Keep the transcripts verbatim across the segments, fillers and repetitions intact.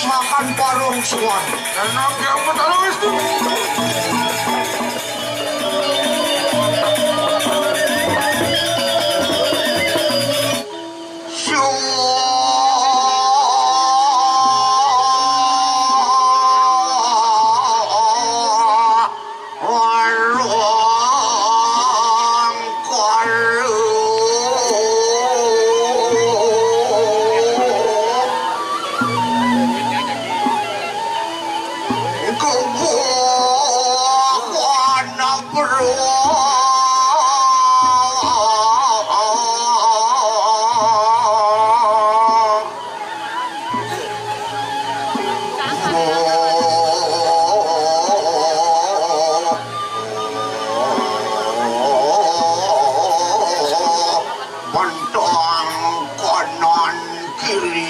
Makan parung semua. Enak ya, apa tahu itu? Bentang kanan kiri.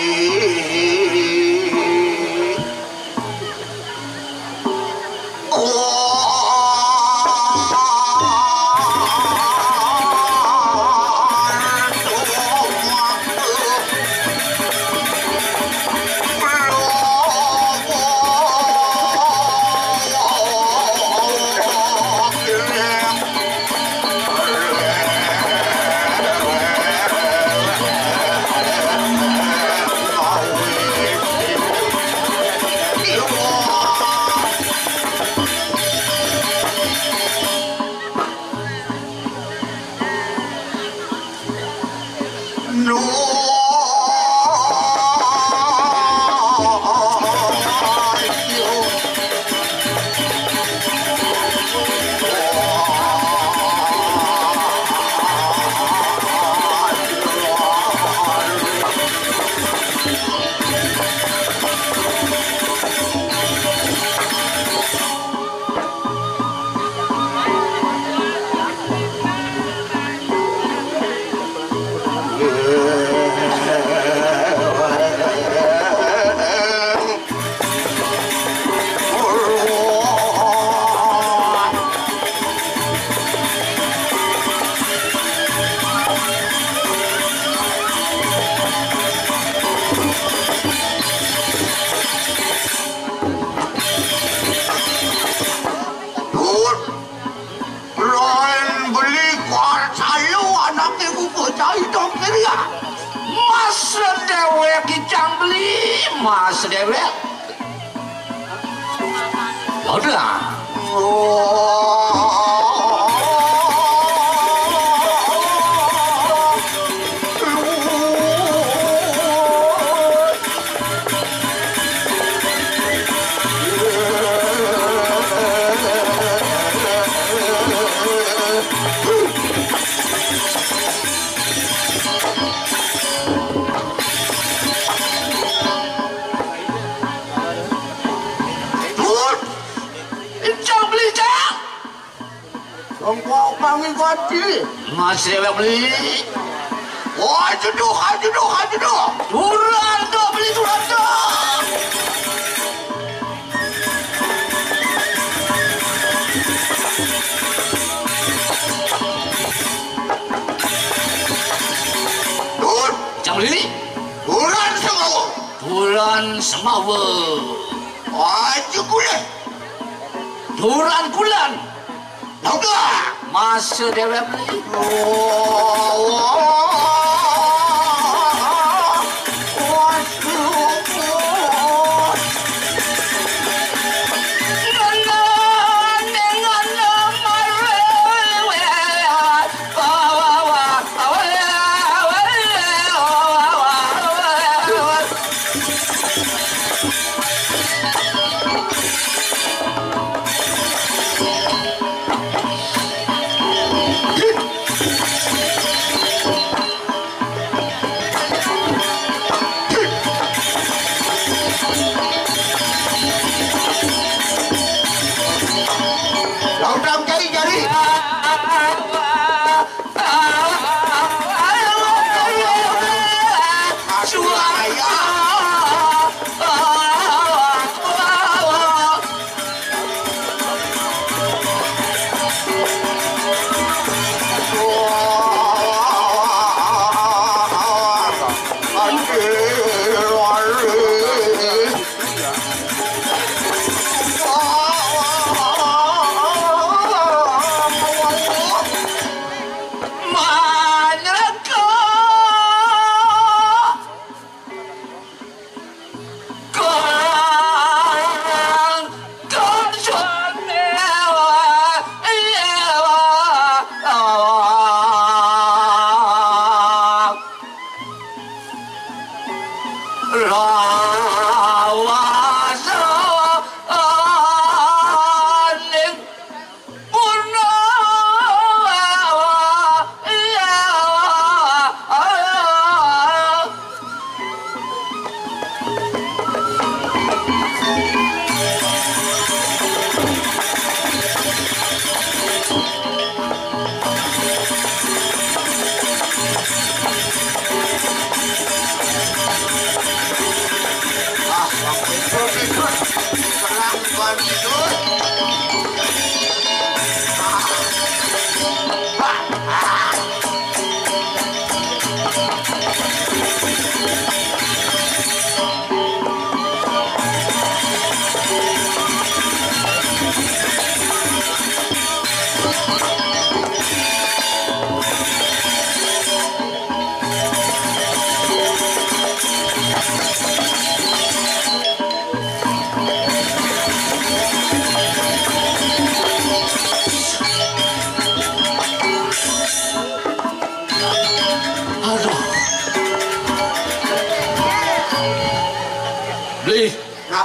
Rain beli kuar sayu anake bubuk cai dong kiri ya. Mas dewek icang beli, mas dewek. Udah. Icang beli, Cang. Bang, bang, bang, ikuti. Mas dewek beli. Wah, jeduk, ah, jeduk, ah, jeduk. Duran tuh beli, duran tuh. Dur. Cang beli. Duran semawa. Duran semawa. Aja kulit. Duran kulan. Loga. Mas dewek beli.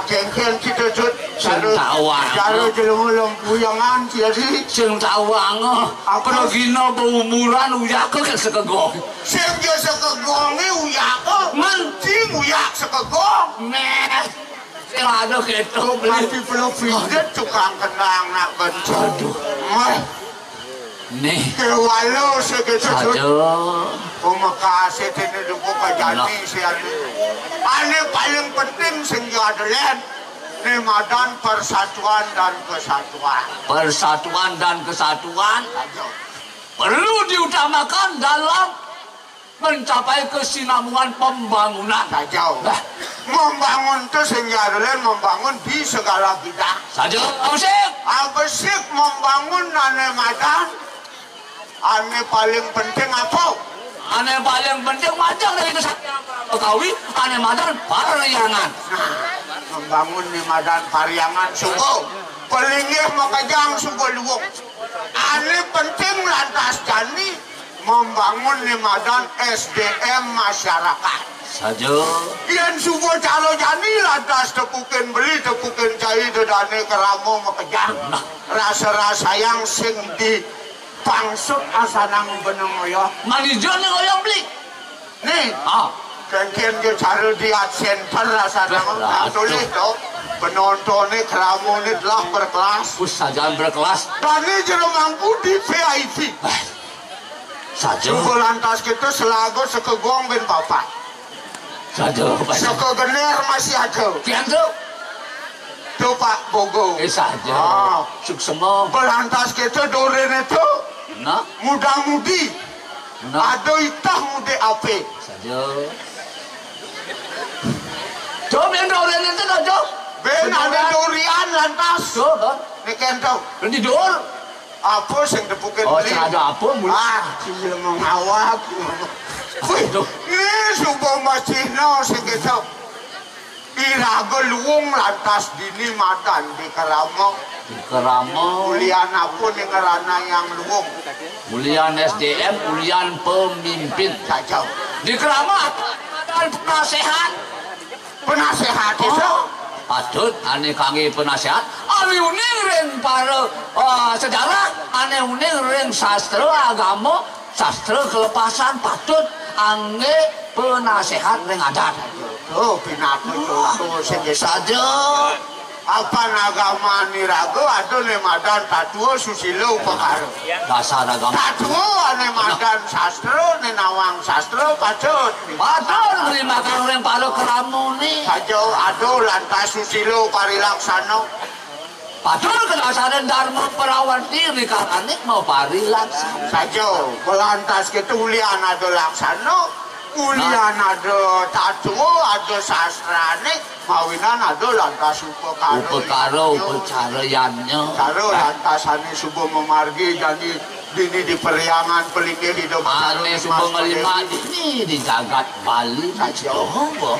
Kéngkén kita, Dut. Sing tawang. Cara jelema lempuyangan, jadi. Sing tawang. Apa? Pragina beumuran, uyaka ké sekegong. Sing ja sekegongé uyaka. Men. Sing uyak sekegong. Méh. Sing ada kéto beli. Mati pelo pindet tukang kendang nak bentuk. Aduh. Méh. Nih. Kéwala sing kéto, Dut. Saja. Pamekasé déné duka kajani. Nah. Sing anu. Ané paling penting sing ya ada lén. Né madan persatuan dan kesatuan. Persatuan dan kesatuan. Saja. Perlu diutamakan dalam mencapai kesinambungan pembangunan. Saja. Nah. Membangun to sing ya ada lén membangun di segala bidang. Saja, Abesik. Abesik membangun ané madan. Ané paling penting apa? Ané paling penting majeng dari kesaktian Betawi, ané madan parhyangan. Nah, membangun né madan parhyangan suba. Palinggih makejang suba luung. Ané penting lantas jani membangun né madan S D M masyarakat. Saja. Yén suba cara jani lantas tepukin beli, tepukin cai, dedané krama makejang. Nah. Rasa-rasayang sing dipangsut asanang beneng ngoyong. Manija né ngoyong beli. Nih. Ah. Kéngkén ja cara di Art Center asanang. Lah, tulih to. Penontoné kramané telah berkelas. Wis sajan berkelas. Dané jero mangku di V I P. Ah. Saja. Suba lantas kita selaga sekegong bin papat. Saja, Pak. Saka gener masih ada. Pian tu? Tu, Pak Bogo. Eh, saja. Ah. Suksema. Belantas kita doréné tu. Nah. Muda-mudi. Nah. Ada itah mudik apé. Saja. Coba yang doréné tu dah, Cok. Ben ada durian lantas. Coba. Né kénto. Di dur. Apa sing tepukin beli? Oh, sing ada apa, mula? Ah, iya mengawak. Wih, aduh. Ini suba masihna sing kéto. Iraga luung lantas dini madan di krama. Di krama. Ulian apa né ngeranayang luung? Ulian S D M, ulian pemimpin. Saja. Di krama madan penaséhat. Penaséhat itu. Oh, patut ané kanggé penaséhat. Ané uning ring para, eh, sejarah, ané uning ring sastra agama, sastra kelepasan, patut anggé penaséhat ring adat. Oh, pinaka itu, itu sing saja. Apan agama niraga ada né madan tatua, susila, upakara. Dasar agama. Tatua ané madan sastra, né nawang sastra, patut. Patut nrimakan ring para kramané. Saja ada lantas susila parilaksana. Patut kalaksana dharma prawarti rikalané maparilaksana. Saja, lantas kita ulian ada laksana, ulian ada tatua, ada sastrané, mawinan ada lantas upakara. Upakara, yadnya. Upakara yadnya. Cara lantasané suba mamargi jani dini di Periangan, palinggih Ida Batara. Ané suba nglima dini di jagat Bali. Saja. Coba.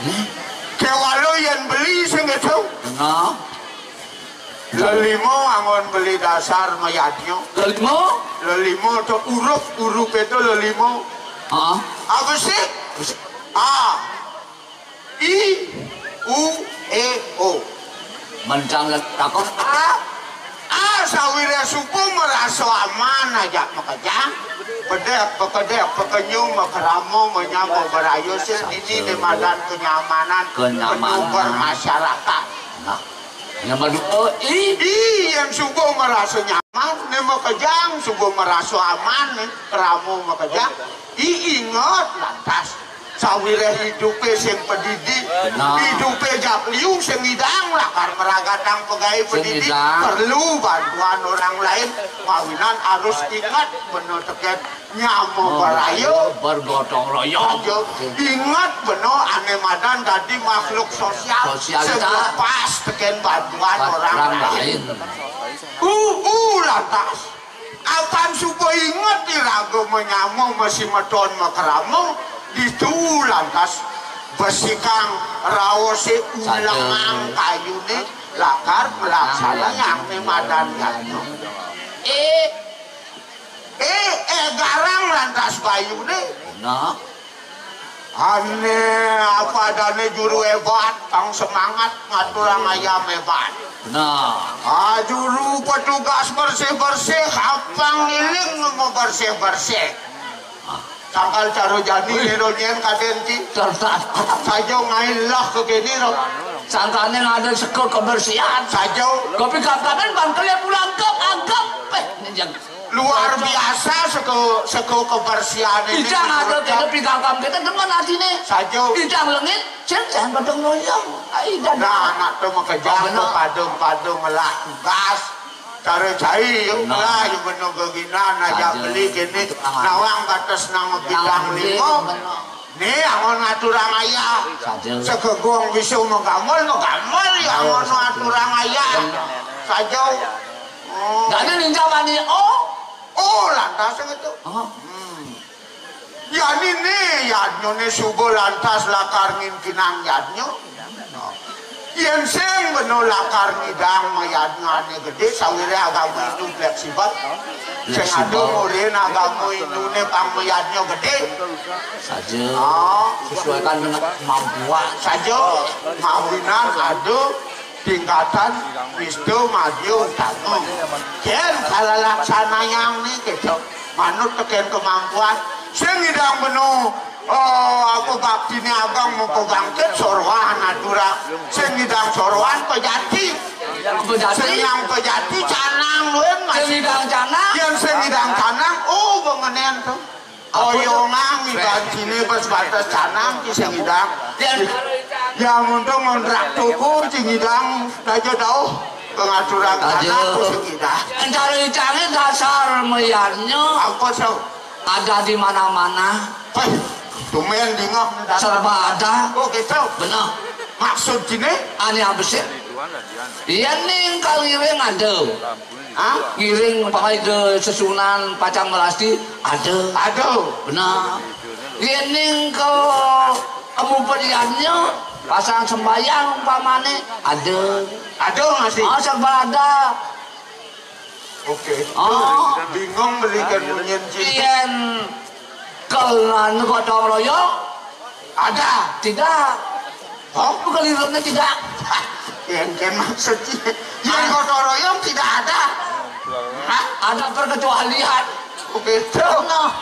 Nih. Kéwala yén beli sing itu. Nah. Lelima anggon beli dasar mayadnya. Lelima? Lelima to urup, urupé to lelima. Hah? Apa sih? A. I, U, E, O. Mencang takon A. A sawiréh suba marasa aman ajak makejang. Pedek, pekedek, pekenyung, makrama, manyam, mabaraya, sing dini né madan kenyamanan, kenyamanan. Penumpang masyarakat. Nah, yang kedua, I. I, yén suba marasa nyaman, né makejang, suba marasa aman, né krama makejang. I, inget lantas. Sawiréh idupé sing padidi, nah, idupé jak liu sing ngidang lakar maragatang pagaé padidi, perlu bantuan orang lain, mawinan harus inget bena tekén nyama baraya, bergotong royong. Aja inget bena ané madan dadi makhluk sosial, sosial sing lepas tekén bantuan orang lain. U, u, lantas. Apan suba inget iraga manyama masimeton makrama, ditu lantas besikang raosé, ulengang kayuné lakar nglaksanayang né madan yadnya. Eh, eh, eh, garang lantas bayuné. Nah. Ane apa adane juru hebat, kang semangat ngaturang ayam hebat. Nah. Ah, juru petugas bersih-bersih, apang ngiling mau bersih-bersih. Sangkal caro jani niro nyen kaden ki. Saja ngain lah ke kene ro. Sangkane ada seko kebersihan. Saja. Kopi kakanen bangkel ya pulang ke agak. Eh, yang luar biasa seko, seko kebersihan ini. Ijang ada kene pigagam kita demen atine. Saja. Ijang lengit, cen cen padang loyong. Ai dan. Nah, anak tu makejang padung-padung ngelah tugas. Cara cai, yuk lah, yuk beno geginan aja beli kene. Nawang batas nang bintang lima. Ni angon ngaturang ayah. Saja. Segegong bisa megamel, megamel ya angon ngaturang ayah. Saja. Oh. Dadi ninjamani, oh. Oh, lantas gitu. Oh. Hmm. Yan ini, yadnyone suba lantas lakar nginkinang yadnya. Yen sing beno lakar ngidang mayadnya ane gede, sawire agama Hindu fleksibel. Sing ada murin agama Hindune pang mayadnya gede. Saja. Oh. Sesuaikan dengan kemampuan. Saja, mawinan ada tingkatan Wisnu Madya Utama. Yen kalalaksanayang ni gitu, manut teken kemampuan. Sing ngidang beno, oh, apa baktine abang mau pebangkit sorohan aturang. Sing ngidang sorohan pejati. Pejati. Sing yang pejati canang luwih. Sing ngidang canang. Yen sing ngidang canang, oh, bengenen tuh. Oyongang iban sini pas batas canang ki sing idang. Ya, untuk ngontrak toko sing idang, aja tau pengaturan tanah ku sing idang. Cara icange dasar meyarnya. Apa so? Ada di mana-mana. Weh, tumen dingok. Serba ada. Oh, gitu. Bener. Maksud sini? Ane apa sih? Iya ning kalau ngiring ada. Hah? Ngiring pakai ke sesunan pacang melasti ada. Ada. Benar. Yen ning ke emu pediannya pasang sembayang umpamane ada. Ada masih. Oh, serba ada. Oke. Oh. Bingung belikan munyin cinta. Yen ke anu gotong royong ada? Tidak. Oh, bukan liriknya tidak. Yang kan maksudnya. Yang gotong royong tidak ada. Hah? Ada perkecualian. Begitu. Nah.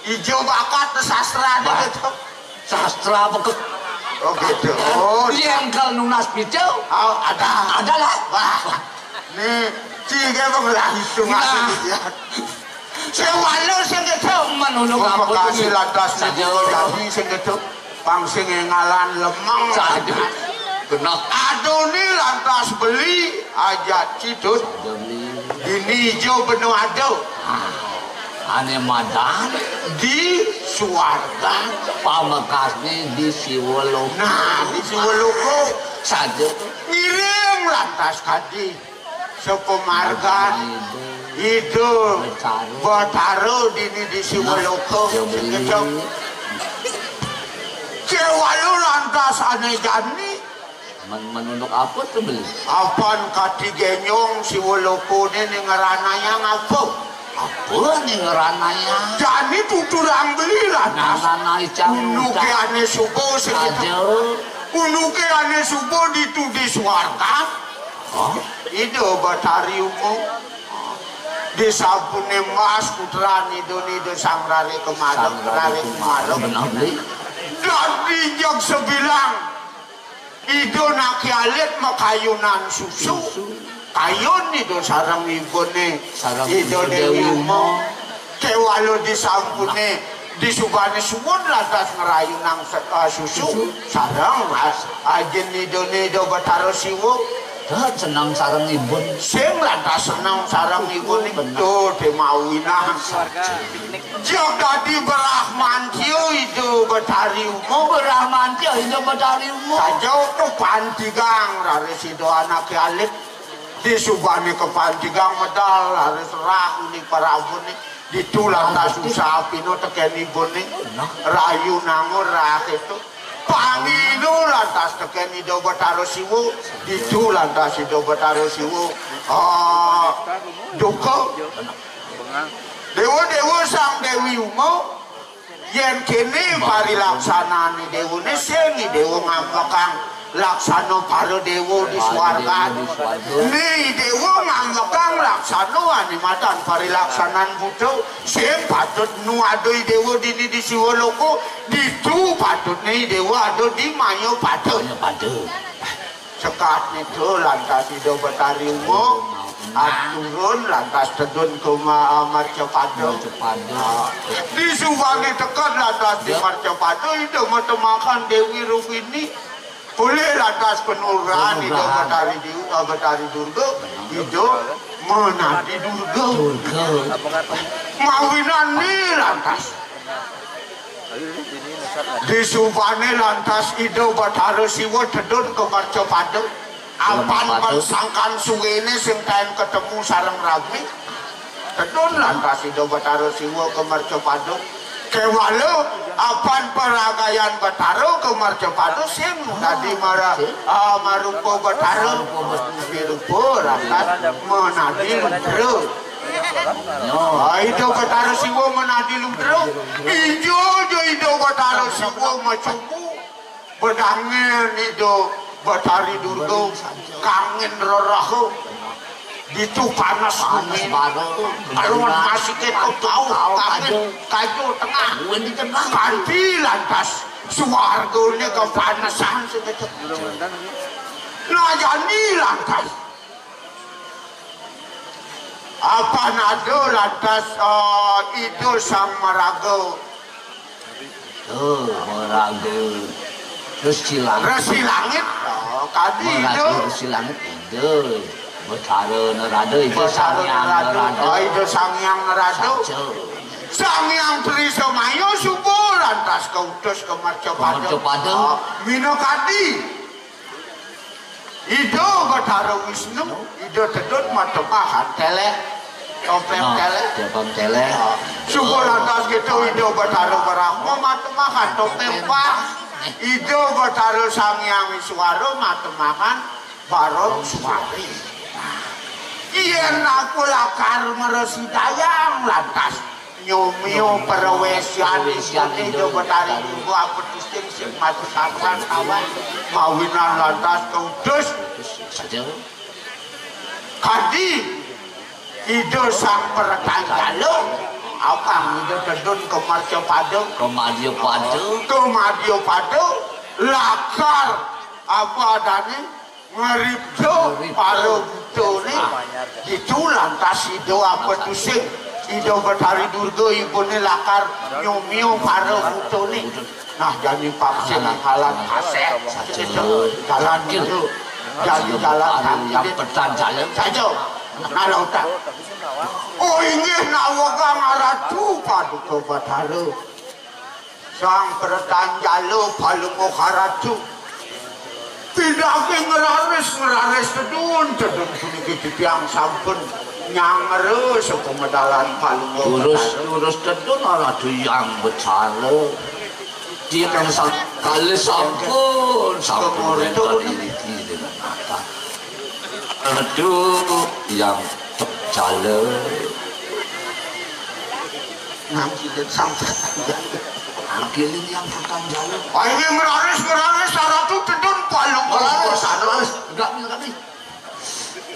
Ijo bakat sastra gitu. Sastra apa ke? Oh, gitu. Oh, yang kalau nunas picu? Oh, ada. Ada lah. Wah. Nih, tiga belas itu. Nah. Sing walu sing kedo menono. Wong Bekasi lantas niku dadi sing kedo. Pang sing engalan lemeng. Saja. Genah. Adoni lantas beli ajat cidut. Dini ijo beno ado. Ane madan di suarga. Pamekasne di Siwaloka. Nah, di Siwaloka. Saja. Ngiring lantas kadi. Sepemargan Ida Betara dini di Siwaloka. Nah, ya beli. Kewalu lantas ane jani. Men menunduk apa tu beli? Apan kati genyong Siwaloka ni ngeranayang apa? Apa ni ngeranayang? Jani tuturang beli lantas. Nah, nah, nah, icang. Unduke ane suba sing. Aja. Unduke ane suba ditu di suarga. Hah? Ida Betari Uma. Disampune mas putran Ida, Ida Sang Rare Kemareng, Rare Kemareng. Benar, beli. Dadi jeg sebilang. Ida naki alit makayunan susu. Susu. Kayun Ida sareng ibune. Sareng Ida Dewi Uma. Kewala disampune disubane suwun lantas ngrayunang se-, eh, susu. Susu. Sareng mas ajin Ida, Ida Betara Siwa. Dah seneng sareng ibun. Sing lantas seneng sareng ibune. Bener. Tuh, demawinah. Jagadi Brahmantya Ida Betari Uma. Brahmantya Ida Betari Uma. Saja kepantigang raris Ida anake alit. Disubane kepantigang medal raris rah uni parabune. Ditu lantas usapina teken ibune. Rayu nangun rah itu. Panginu lantas teken Ida Betara Siwa. Ditu lantas Ida Betara Siwa. Ah, duka. Dewa-dewa Sang Dewi Uma. Yén kéné parilaksanané déwané, sing Déwa ngambekang laksana para déwa di swarga. Né Déwa ngambekang laksana ané madan parilaksanan Buddha, sing patut nu ada Déwa dini di Siwaloka, ditu patutné Déwa ada di Mayapada. Mayapada. Sekat nito lantas Ida Betari Uma, aturun lantas tedun ka ma-, mercapada. Mercapada. Ah, disubané teked lantas di mercapada, Ida matemahan Déwi Rukmini. Polih lantas penuran Ida Betari Di-, eh, Betari Durga, Ida menadi Durga. Durga. Mawinan ni lantas. Disubané lantas Ida Betara Siwa tedun ka mercapada. Apan sangkan suwéné sing taén ketemu sareng ragni. Tedun lantas Ida Betara Siwa ka mercapada. Kéwala apan paragayan Betara ka mercapada sing dadi mara-, ah, marupa Betara. Mirupa lantas menadi Ludra. Ah, Ida Betara Siwa menadi Ludra. Ijo ja Ida Betara Siwa macumbu. Bedangin Ida Betari Durga kangin reraha. Ditu panes bumi. Kalau masih kita tahu kangin kayu tengah. Kanti lantas swargané kepanesan segitu. Nah, jani lantas. Apa nado lantas, eh, Ida Sang Maraga? Tuh, Maraga. Terus Cilangit. Resi Langit. Oh, kadi Maraga Ida. Resi Langit Ida. Betara Narada Ida Sang Hyang Narada. Oh, Ida Sang Hyang Narada. Saja. Sang Hyang Tri Samaya suba lantas kautus ka mercapada. Ka mercapada. Oh, minakadi. Ida Betara Wisnu, Ida tedun matemahan teléh, topéng teléh. Topéng teléh. Suba lantas gitu Ida Betara Brahma matemahan topéng pang. Ida Betara Sang Hyang Iswara matemahan barong suwari. Yén aku lakar mresidayang lantas. Nyumio perwésian Ida Betari Durga apetusing sing maju sawan-sawan mawinan lantas kautus. Saja. Kadi Ida Sang Pertanjala, apang Ida tedun ka mercapada. Ka mercapada. Ka mercapada, lakar apa adané? Ngripta para butané. Ditu lantas Ida apetusing, Ida Betari Durga ibuné lakar nyumio para butané. Nah, jani paksa jalan kasép. Jalan itu. Jani jalan yang petan jalan. Saja. Nah, utak. Oh, inggih nawegang Ratu Paduka Betara. Sang Pertanjala Palungguh Ratu. Pidaging ngraris, ngraris tedun, tedun puniki titiang sampun nyangra sapamedalan Palungguh. Lurus, lurus tedun Ratu Hyang Betara. Titiang sang-, kalih sampun, sampun wénten iriki dengan mata. Aduh, Hyang Betara. Nangkilin Sang Pertanjala. Nangkilin Hyang Pertanjala. Ayo ngraris, ngraris, Ratu tedun Palungguh. Ngraris, ngraris. Enggak, enggak, enggak.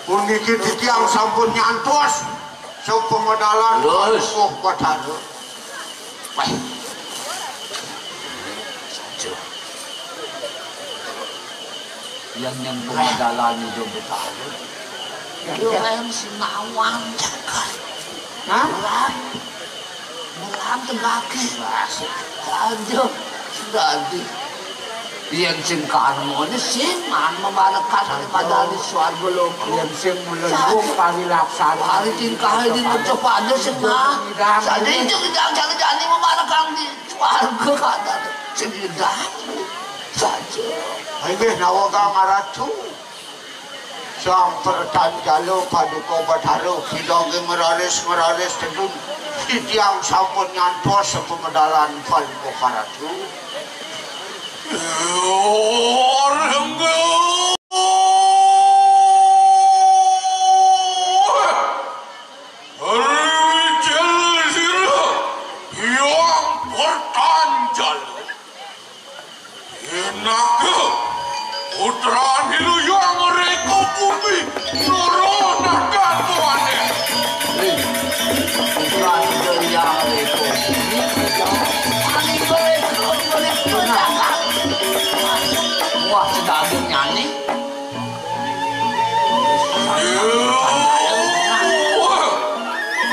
Puniki titiang sampun nyantos sapamedalan Palungguh Betara. Wah. Saja. Yang nyang pamedalan Ida Betara. Ida rem sinawang jagat. Hah? Bulan. Bulan tegake. Aduh, dadi. Yen sing karmane sing man memarekan daripada di swarga loka. Yen sing melelung parilaksana. Hari tingkah di metu pada sing man. Sadhe itu kita jani memarekan di swarga kata sing indah saja. Ayo, nawa kang aratu. Sang Pertanjala Paduka Betara kidang ngraris-ngraris tedun. Titiang sampun nyantos sapamedalan Paduka Ratu. Pertanjal. Enak. Putrane Luyang Reka Bumi nurunaken tuane. Putrane Luyang Reka Bumi, yang paling baik, paling berbakat. Wah, sedaging nyane. Wah,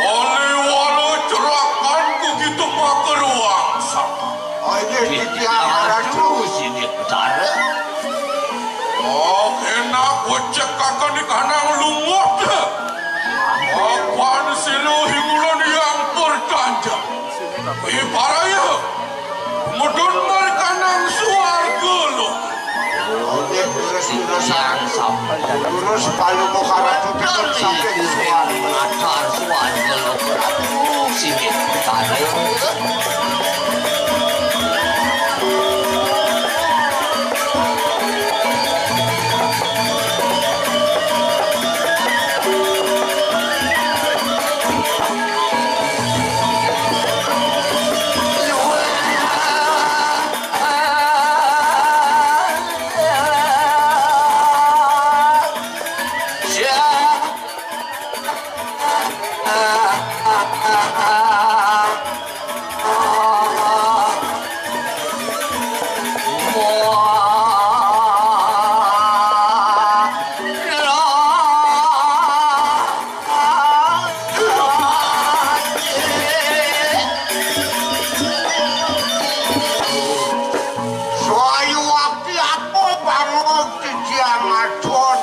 aliwala cerakan ku kita pakeruang sama. Ayo, titiang aratu sini, Betara. Oh, enak wecek kakak di kanang lumut. Apan sira hingulun yang pertanjang. Ibaraya, mudun markanang suarga lo. Oke, terus, terus, terus, palu muka ratu tetap sampai di suarga. Atar suarga lo, Prabu, sini, Betara. Sayu wakti apa bangun titiang ngadon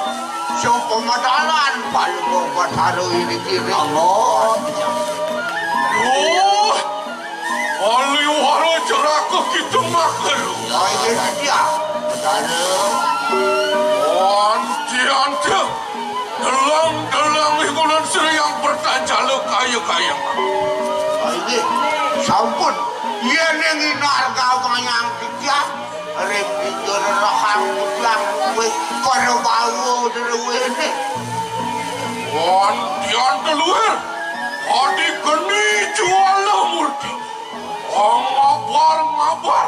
sing pemadalan paling Betara iri-iri. Allah. Duh, aliwala ceraku kita makan. Ayo, titiang. Betara. Anti-anti. Delang-delang hingulun sira yang pertanjala kaya-kaya. Inggih, sampun. Yen ing inarga wayang titiang, ring pinggir rahang titiang wis perbawa druwene. Wonten teluhur, adi geni juala murti. Ngabar-ngabar.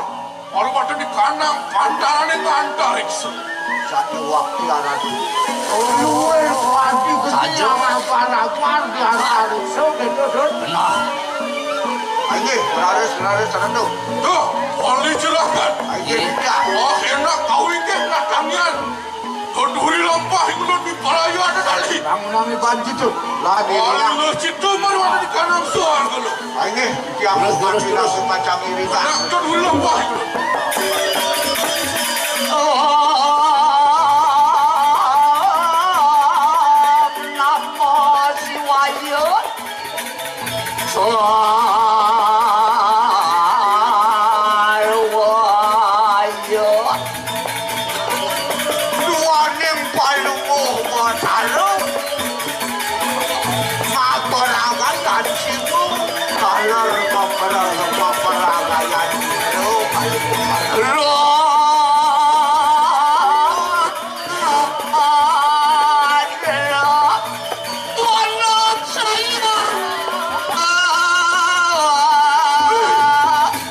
Ora padha dikanang pantarane ngantariksa. Satu waktu aratu. Luwih pati kecil apa-apa di antariksa gitu, Dun. Benar. Ayo, laris, laris, rendu. Duh, wali juragan. Ayo, iya. Oh, enak kau iki nak tangian. Konduri lampah iku lho di Palaya ada tali. Bangunane banci, Dun. Lah, di Palaya lho, situ mari wonten di kanang suar lho. Ha, inggih, iki aku terus, terus, terus. Macam ini, Pak. Nak konduri lampah iku lho. Oh, napa Siwaya? Sarwaya. Duaning Palungguh Batara. Maperangan dan siku. Kaler maperang, maperang ayat. Lo, Palungguh Batara. Lo. Ada. Anak saya.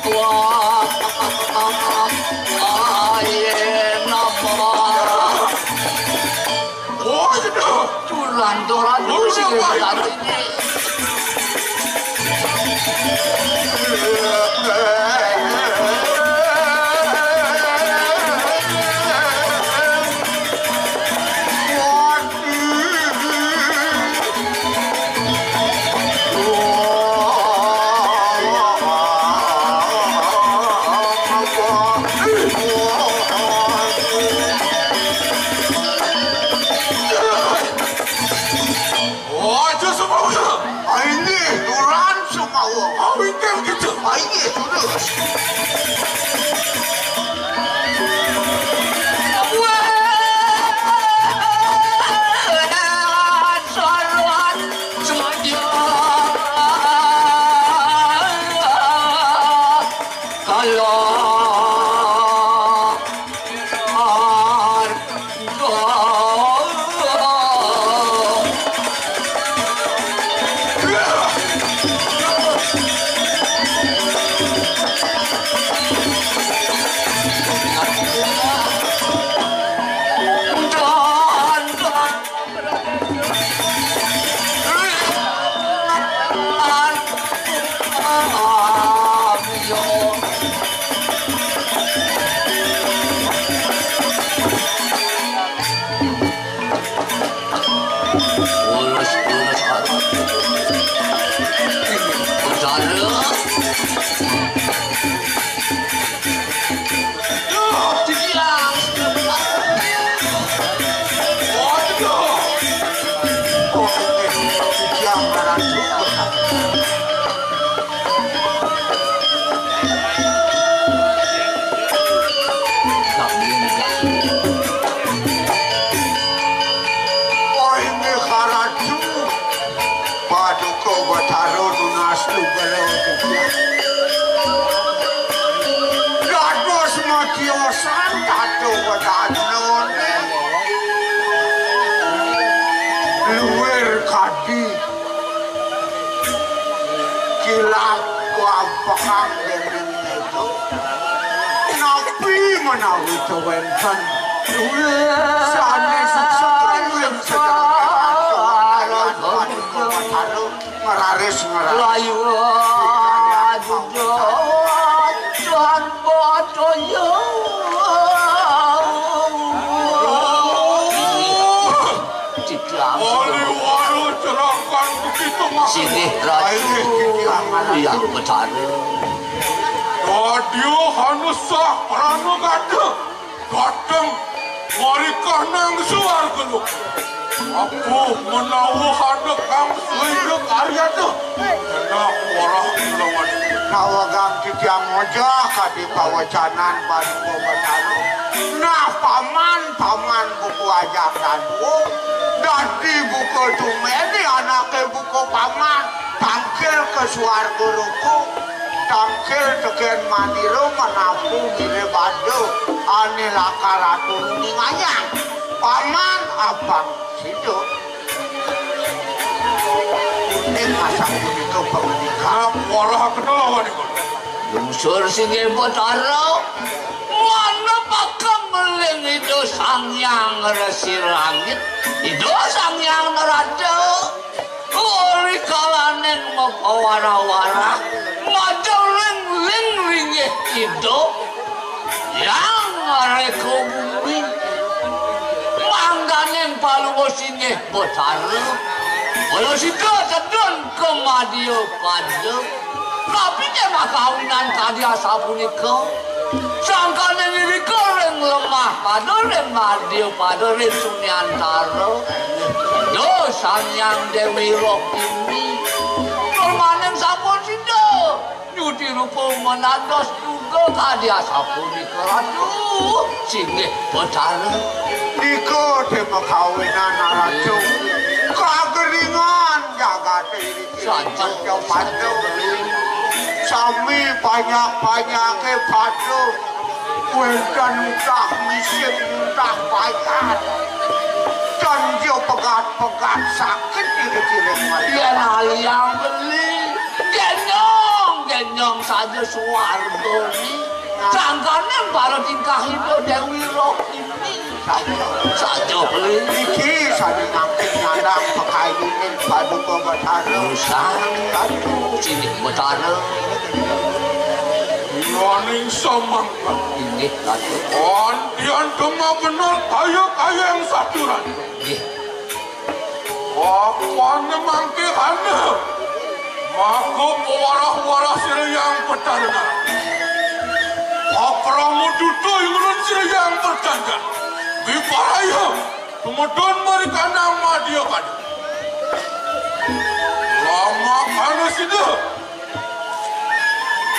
Wah, aye nama. Oh, sudah. Curan, curan, curan. Aja semawa. Aini, turan semawa. Awingkang kita. Aini, terus. Kalau Kuampekang dening itu. Napi menawi tewenten? Sané sukses ring sedaya antuk kalian Paduka Batara ngeraris ngeraris. Layu aduh, Tuhan Batara. Titiang. Wali walu cerakan begitu mah. Singgih Ratu. Yang Betara. Dadya hanusah pranagata. Dateng marikanang suarga loka. Apa menawa ada kang suwida karyata? Genah warah lawan. Nawegang titiang ngojah kadi pawecanan Paduka Batara. Nah, paman, paman buka ajak dadua. Dadi buka tumedi anaké buka paman. Tangkil ka suarga loka. Tangkil tekén manira menapu milih bada. Ané lakar atur ningayang. Paman abang sida. Uning asapunika pangandikan. Nah, warah kena lawan iku. Lungsur singgih Betara, manepakang meling Ida Sang Hyang Resi Langit, Ida Sang Hyang Narada, uli kalaning mapawara-wara, majeling ling linggih Ida Hyang Reka Bumi, mangdaning palungguh singgih Betara, kala sida tedun ka madya pada. Napi té makawinan kadi asapunika? Sangkaning irika ring lemah pada, ring madya pada, ring sunyantara. Duh, Sang Hyang Déwi Rohini. Tur maning sampun sida nyuti rupa menados juga kadi asapunika. Aduh, singgih Betara. Nika té makawinan Ratu. Kageringan jagaté. Saja. Panca Pandu. Sami panyak-panyaké Pandu. Wénten utah miskin, utah payah. Canja pegat-pegat sakit di keciling mata. Yén aliang beli, genyong, genyong saja suarga ni. Sangkaning para tingkah Ida Déwi Rohini. Saja beli. Niki sané mangkin nyandang pakayuning Paduka Batara. Sang Ratu singgih Betara. Yoning samangkat. Inggih, Ratu. Antian kema bener kaya-kaya yang saturan. Nggih. Wapané mangké kana. Maka pawarah-warah sira Hyang Betara. Pakrama duta ingurun sira Hyang Betara. Wiparaya tumedun marikanang madya pada. Lamakana sida.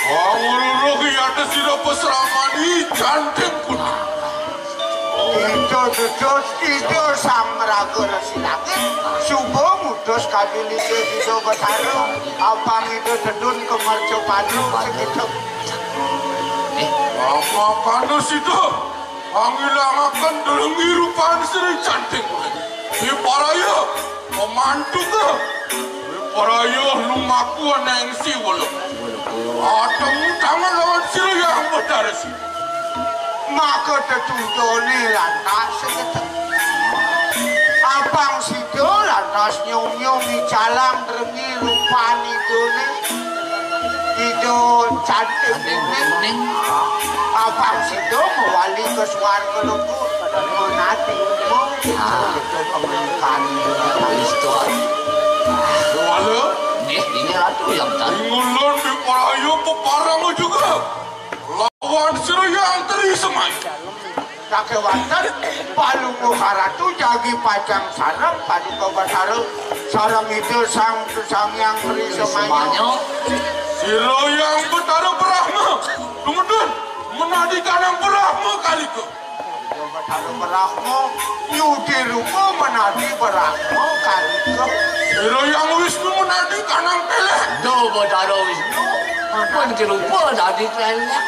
Panguluruh yata sira pasramani janting pun. Ida dutus, Ida Sang Raga Resi Langit, suba mutus kadi lingga Ida Betara, apang Ida tedun ka mercapada sakita. Amakana sida, pangilangaken delengi rupan sira janting. Wiparaya, pamantuka. Wiparaya lumaku aneng siwala. Atemu tangan lawan sira Hyang Betara sira. Maka tetuntune lantas seketek. Abang sida lantas nyum-nyum icalang drengi rupan idune. Ida cantik kuning. Abang sida mewali ke swarga luhur. Menati umum. Ah. Itu pemerintahan. Wala. Nggih, ini Ratu yang tadi. Ngulon di Perayu peparang juga. Lawan sira Hyang Tri Semaya. Sakéwanten Palungguh Ratu jagi pacang sareng Paduka Batara sareng Ida Sang Sang Hyang Tri Semaya. Semaya. Sira Hyang Betara Brahma. Tumedun menadi kanang Brahma kalika. Betara Brahma nyudi rupa menadi Brahma kalika. Sira Hyang Wisnu menadi kanang pelek. Do Betara Wisnu pun dirupa dadi pelek.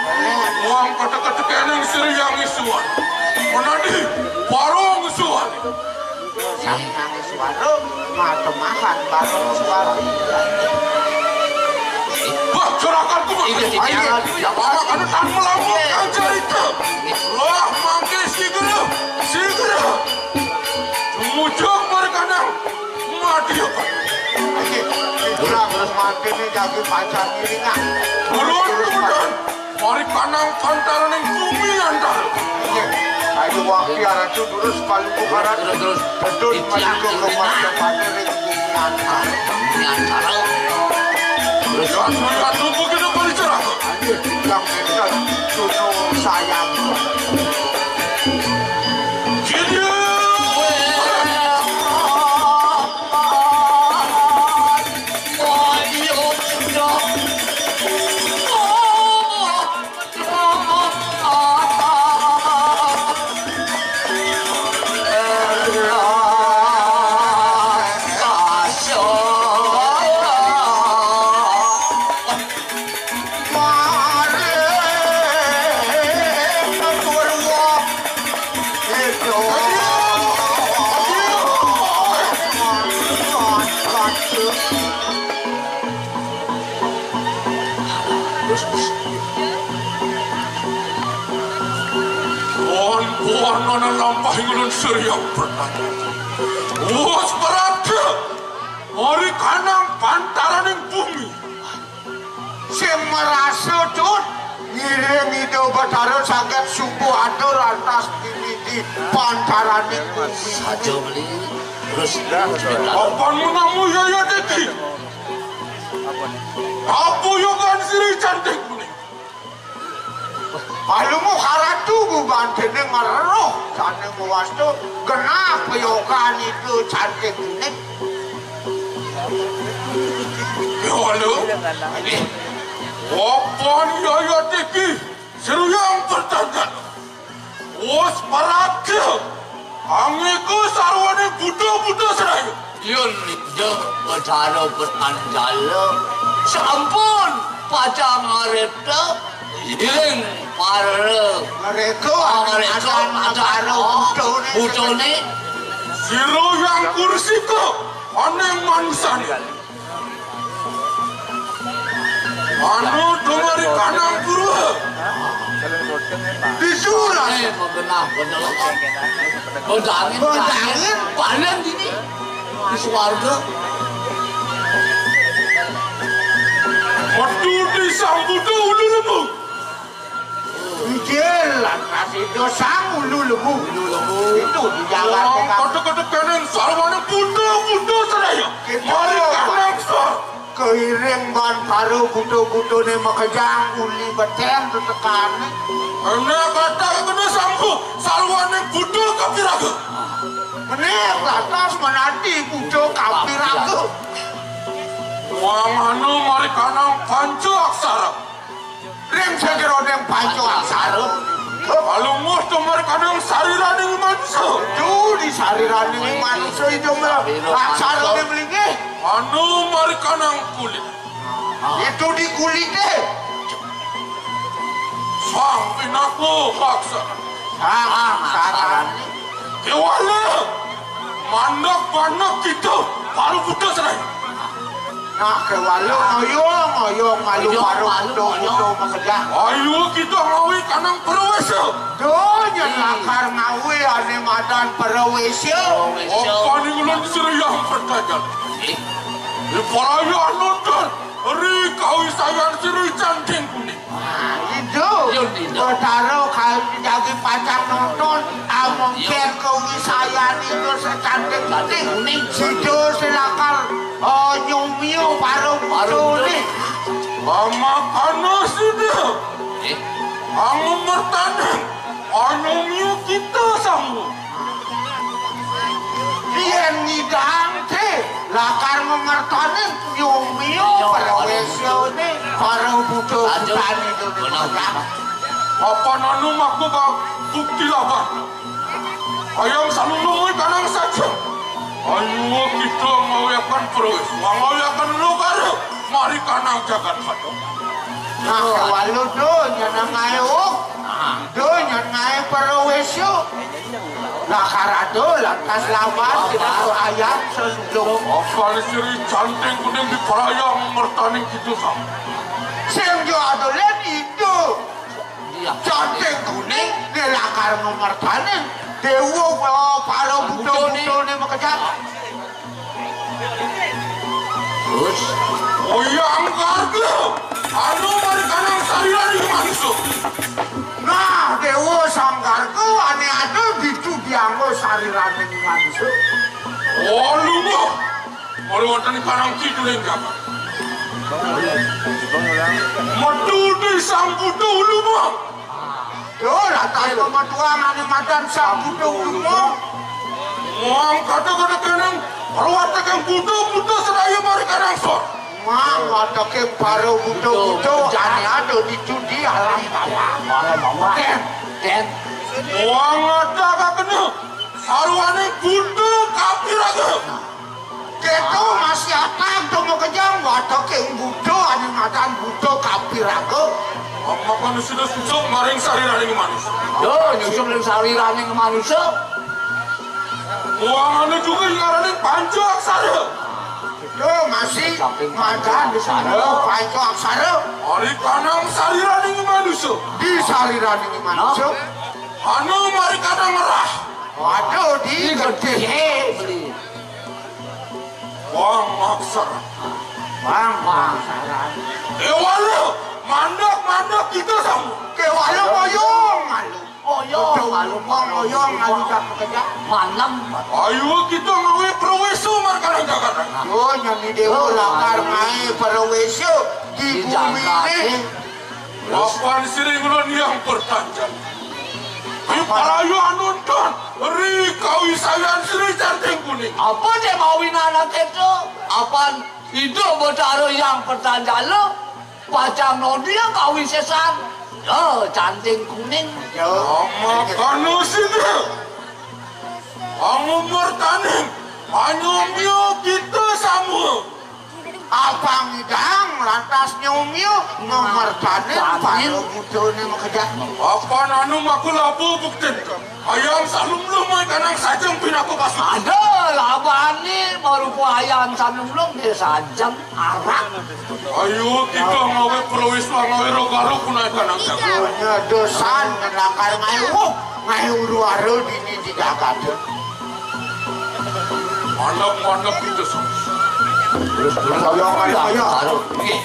Wong ketek-ketekening sira Hyang Wisnu. Menadi barong suwali. Sang Hyang Wisnu matemahan barong suwali. Wah, juragan kudu. Inggih, ayo, inggih. Ya, Bapak, anu tan melampung. Inggih. Ajar itu. Inggih. Wah, mangke sigra, sigra. Tumuju mari kanang. Mati ya, Pak. Inggih, sigra terus mati nih, jagi pacar ini, nah. Turun, turun. Mari kanang pantaraning bumi antara. Inggih. Ayo, wakil araju terus, palu kukaran. Terus, terus. Bedul, titiang maju ke ini, nah. Masa panerik. Nyantara. Terus yang melihat tubuh kita bergerak. Yang kita tutup sayang. Jadi, Pohon-pohon ana lampah ing ulun surya pertanyaan. Wus, Pradé, mari kanang pantaraning bumi. Sing merasa, Dun, ngiring Ida Betara saged subuh atur lantas mimiti pantaraning bumi. Saja meli. Terus, apa menamu yaya iki? Apa yogan siri cantik kuning? Palunguh karatu buban dening roh sané ngwasta genah peyogan itu cantik kuning. Ya, halo. Apa yaya iki? Siruyang pertanyaan. Wus, Pradé, angiku sarwaning buta-buta seraya. Yun, Ida Betara Petanjala sampun pacang ngaripta ing para mereka, mereka, adan negara, oh, butone. Butone. Sira yang kursika aning manusané. Anu dumari kanang purwa. Disurat. Eh, magenah, bener. Bodangin, bodangin. Panen dini. Di swarga. Metu disambuta ulu lembu. Inggih, lantas Ida Sang Ulu Lembu. Ulu Lembu. Itu di jalan. Wong tengah. Kedek-kedek dening sarwane buta-buta sedaya. Kita mari kaneksa. Keiring ban para buta-butane makejang uli beten tetekane. Enek kata kena sanggup sarwane buta kapiraga. Menek lantas menanti buta kapiraga. Wong anu mari kanang panca aksara. Ring sajeroning panca aksara. Alunguh tumar kanang sariraning manungsa. Itu di sariraning manungsa itu mel-, aksarane melinggih. Anu mari kanang kulit. Itu di kulite. Sang pinaku aksara. Sang aksara. Kewala, mandek-mandek kita, baru putus, Rai. Nah, kewala, ayo, ayo, malu, ayo, baru malu, putus, ayo. Putus, makejang. Ayo kita ngawi kanang perwesa. Duh, nyen lakar ngawi ane madan perwesa. Perwesa. Apa ning ulun sira yang pertajam? Eh. Di paraya nonton, ri kawisayan sira canting kuning. Nah, itu. Yun, itu. Betara kali jagi pacang nonton, amengken kawisayan itu secantik kuning. Sido silakar, oh, nyumio baru muncul nih. Pamakana sida. Eh. Angumertaning, oh, nyumio kita sanggup. Yen ngidang te, lakar ngertani nyumio perwesane para buta butane itu. Apa nanu maku bukti laban? Ayam salulung kanang saja. Ayo kita ngawiakan perwes, ngawiakan lukar, mari kanang jagat pada. Nah, walu do nyeneng ae, oh. Do nyeneng ae perwes yo. Nah, karado lantas lawan kita ayam seluduk. Apa siri canting kuning di parayang mertaning kita sama. Sing yo adolen ijo. Iya. Cantik kuning, nek lakar ngemertaning dewa, para buta-butane makejang. Terus? Oyang Garga, anu mari kanang sarirane manungsa. Nah, dewa Sang Garga ane ada ditu dianggo sarirane manungsa. Oh, lumah. Mari wonten ing kanang kiduling jagat. Metu di Sang Buta Uluma. Yo, lantas pemetuan ane madan Sang Buta Uluma. Wong kata-kata keneng, ruwat tekan buta-buta sedaya mari kanang sor. Mang, wateke para buta-buta ane ada di judi alam bawah. Alam bawah. Den, den. Wong ada kakene, sarwane buta kapiraga. Keto masih atag to makejang, wateke buta ane madan buta kapiraga. Makané sida susuk maring sariraning manusa. Yo, nyusuk ring sariraning manusa. Wangane juga ngarane panca aksara. Yo, masih madan di sana panca aksara. Ari kanang sariraning manusa. Di sariraning manusa. Anu mari kanang ngerah. Waduh, di gedhe. Wang maksar. Wang maksar. Kewala, mandek-mandek kita sama. Kewala moyong malu. Moyong malu, moyong malu dak makejang. Maneng. Ayo kita ngawe prawesu markana Jakarta. Yo, nyami dewa lakar ngawe prawesu di bumi ini. Apan sira ulun yang pertanjal. Ri parayuan nuntun, ri kawisayan sira canting kuning. Apa cek mawinana keto? Apan Ida Betara yang pertanjal, pacang nodia kawisesan. Ya, canting kuning. Makana sida. Angumur taning, anyumya kita sama. Apang idang lantas nyumya, ngemertaning para butane makejang. Apan anu maku labu buktin. Ayam salumlum mai kanang sajeng pinaka pasu. Ada labane marupa ayam salumlum dia sajeng arak. Ayo kita ngawe perwis ngawe rogaro punai kanang jago. Nya dosan ngenakar ngae wong, ngae uruara dini di jagat. Mandap, mandap kita sama. Terus, terus, ayo, ayo, ayo. Nggih.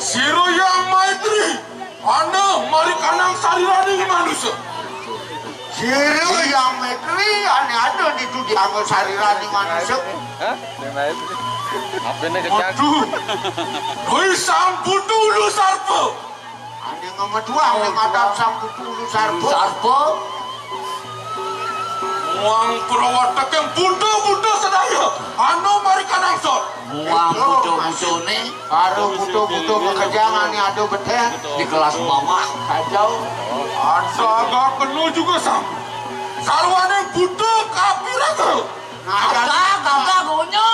Sira yang maitri, ana mari kanang sariraning manusa. Sira yang maitri, ane ada ditu dianggo sariraning manusa. Hah? Yang maitri. Apane kejak? Aduh. Doi sang putu ulu sarpa. Ane ngemeduang ning madan sang putu ulu sarpa. Sarpa. Muang prawatek yang buta-buta sedaya. Anu mari kanang sor. Muang buta-butane. Karo buta-buta makejang ane ada beteng. Di kelas bawah. Kacau. Ada agak penuh juga sang. Sarwane buta kapiraga. Ada, ada, ada, gonyo.